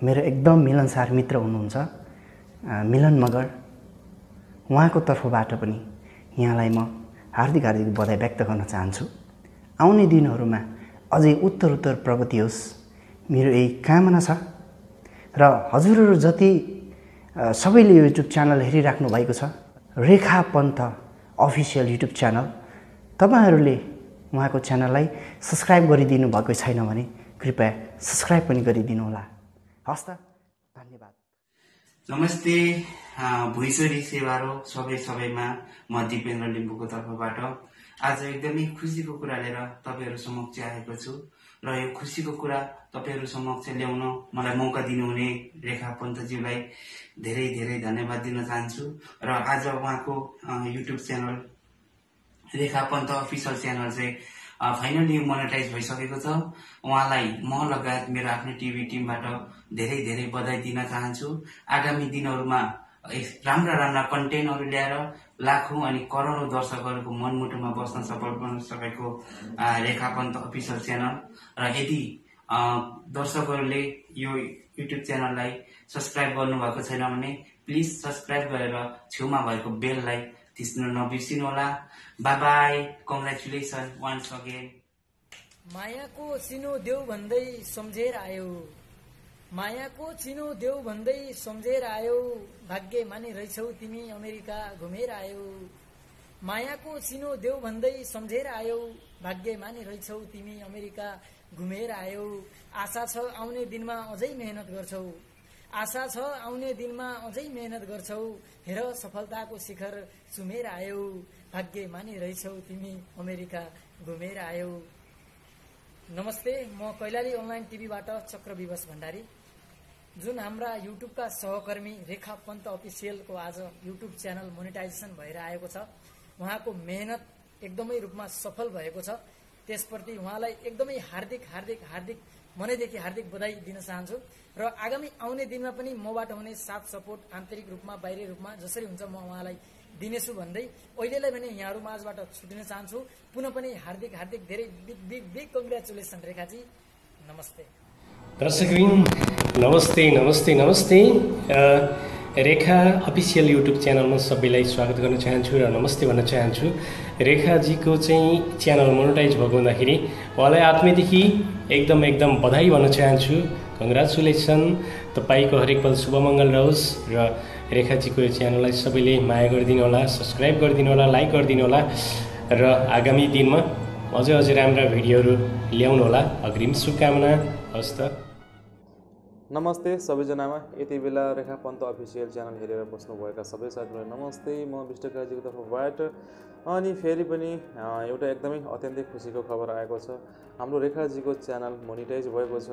मेरो एकदम मिलनसार मित्र हुनुहुन्छ मिलन मगर, उहाँको तर्फबाट पनि यहाँलाई म हार्दिक हार्दिक बधाई व्यक्त गर्न चाहन्छु। आउने दिनहरूमा अझै उत्तरोत्तर प्रगति होस् मेरो यही कामना छ। र हजुरहरू जति सबैले युट्युब च्यानल हेरिराख्नु भएको छ रेखा पन्त अफिसियल युट्युब च्यानल, तपाईहरूले उहाँको च्यानललाई सब्स्क्राइब गरिदिनु भएको छैन भने कृपया सब्स्क्राइब पनि गरिदिनु होला। हस् त, धन्यवाद। नमस्ते, भुइँसरी सेवारो सबैमा म दिपेन्द्र लिम्बूको तर्फबाट आज एकदमै खुसीको कुरा लिएर तपाईहरु समक्ष आएको छु र यो खुसीको कुरा तपाईहरु समक्ष ल्याउन मलाई मौका दिनुहुने रेखा पन्तज्यूलाई धेरै धेरै धन्यवाद दिन चाहन्छु। र आज उहाँको युट्युब च्यानल रेखा पन्त अफिसियल च्यानल चाहिँ फाइनली मोनेटाइज भइसकेको छ। उहाँलाई म लगायत मेरो आफ्नो टिभी टिमबाट धेरै धेरै बधाई दिन चाहन्छु। आगामी दिनहरूमा राम्रा राम्रा कन्टेन्टहरू ल्याएर लाखौं अनि करोडौं दर्शकहरूको मनमुटुमा बस्न सफल बन्न सकेको रेखा पन्त अफिसियल च्यानल। र यदि दर्शकहरूले यो युट्युब च्यानललाई सब्स्क्राइब गर्नुभएको छैन भने प्लिज सब्स्क्राइब गरेर छेउमा भएको बेललाई थिच्न नबिर्सिनु होला। Bye bye, congratulation once again. मायाको चिनो देऊ भन्दै सम्झेर आयो, मायाको चिनो देऊ भन्दै सम्झेर आयो, भाग्य माने रहेछौ तिमी अमेरिका घुमेर आयो। मायाको चिनो देऊ भन्दै सम्झेर आयो, भाग्य माने रहेछौ तिमी अमेरिका घुमेर आयो। आशा छ आउने दिनमा अझै मेहनत गर्छौ, आशा छ आउने दिनमा अझै मेहनत गर्छौ, हेर सफलताको शिखर चुमेर आयो, भाग्य माने रहेछौ तिमी अमेरिका घुमेर आयो। नमस्ते, म कैलाली अनलाइन टिभीबाट चक्र विवश भण्डारी। जुन हाम्रा युट्युबका सहकर्मी रेखा पन्त अफिसियलको आज युट्युब च्यानल मोनिटाइजेसन भएर आएको छ, उहाँको मेहनत एकदमै रूपमा सफल भएको छ। त्यसप्रति उहाँलाई एकदमै हार्दिक हार्दिक हार्दिक मनैदेखि हार्दिक बधाई दिन चाहन्छु। र आगामी आउने दिनमा पनि मबाट हुने साथ सपोर्ट आन्तरिक रूपमा बाहिरी रूपमा जसरी हुन्छ म उहाँलाई दिनेछु भन्दै अहिलेलाई भने यहाँहरू माझबाट छुटिन चाहन्छु। पुनः पनि हार्दिक हार्दिक धेरै big big big congratulation Rekha ji, नमस्ते। दर्शकवृन्द नमस्ते नमस्ते नमस्ते। रेखा अफिसियल युट्युब च्यानलमा सबैलाई स्वागत गर्न चाहन्छु र नमस्ते भन्न चाहन्छु। रेखाजीको चाहिँ च्यानल मोनेटाइज भएको हुँदाखेरि उहाँलाई आत्मीयदेखि एकदम बधाई भन्न चाहन्छु। कङ्ग्रेचुलेसन, तपाईँको हरेक पल शुभमङ्गल रहोस् र रेखाजीको यो च्यानललाई सबैले माया गरिदिनु होला, सब्सक्राइब गरिदिनु होला, लाइक गरिदिनु होला र आगामी दिनमा अझै राम्रा भिडियोहरू ल्याउनु होला। अग्रिम शुभकामना। हस् त। नमस्ते सबैजनामा। यति बेला रेखा पन्त अफिसियल च्यानल हेरेर बस्नुभएका सबै साथीहरूलाई नमस्ते। म विष्टकाजीको तर्फबाट अनि फेरि पनि एउटा एकदमै अत्यन्तै खुसीको खबर आएको छ। हाम्रो रेखाजीको च्यानल मोनिटाइज भएको छ।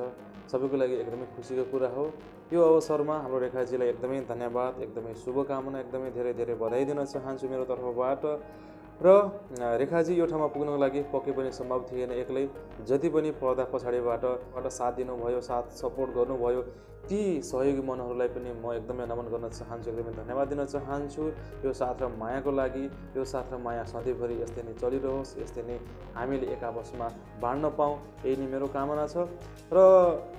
सबैको लागि एकदमै खुसीको कुरा हो। यो अवसरमा हाम्रो रेखाजीलाई एकदमै धन्यवाद, एकदमै शुभकामना, एकदमै धेरै बधाई दिन चाहन्छु मेरो तर्फबाट। र रेखाजी यो ठाउँमा पुग्नको लागि पक्कै पनि सम्भव थिएन एक्लै। जति पनि पर्दा पछाडिबाट साथ दिनुभयो, साथ सपोर्ट गर्नुभयो, ती सहयोगी मनहरूलाई पनि म एकदमै नमन गर्न चाहन्छु, एकदमै धन्यवाद दिन चाहन्छु। यो साथ र मायाको लागि, यो साथ र माया सधैँभरि यस्तै नै चलिरहोस्, यस्तै नै हामीले एक आपसमा बाँड्न पाऊँ, यही नै मेरो कामना छ। र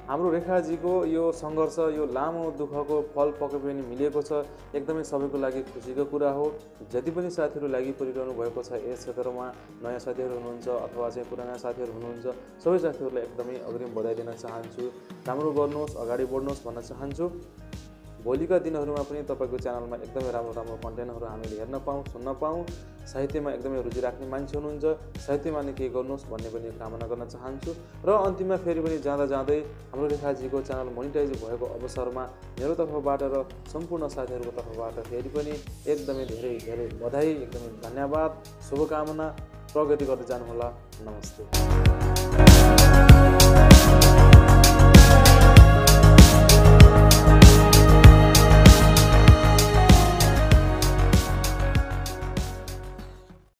हाम्रो रेखाजीको यो सङ्घर्ष, यो लामो दुःखको फल पक्कै पनि मिलेको छ। एकदमै सबैको लागि खुसीको कुरा हो। जति पनि साथीहरू लागि परिरहनु भएको छ यस क्षेत्रमा, नयाँ साथीहरू हुनुहुन्छ अथवा चाहिँ पुराना साथीहरू हुनुहुन्छ, सबै साथीहरूलाई एकदमै अग्रिम बधाई दिन चाहन्छु। राम्रो गर्नुहोस्, अगाडि बढ्नुहोस् भन्न चाहन्छु। भोलिका दिनहरूमा पनि तपाईँको च्यानलमा एकदमै राम्रो कन्टेन्टहरू हामीले हेर्न पाऊँ, सुन्न पाऊँ। साहित्यमा एकदमै रुचि राख्ने मान्छे हुनुहुन्छ, साहित्यमा नै के गर्नुहोस् भन्ने पनि कामना गर्न चाहन्छु। र अन्तिममा फेरि पनि जाँदै हाम्रो रेखाजीको च्यानल मोनिटाइज भएको अवसरमा मेरो तर्फबाट र सम्पूर्ण साथीहरूको तर्फबाट फेरि पनि एकदमै धेरै बधाई, एकदमै धन्यवाद, शुभकामना। प्रगति गर्दै जानुहोला। नमस्ते।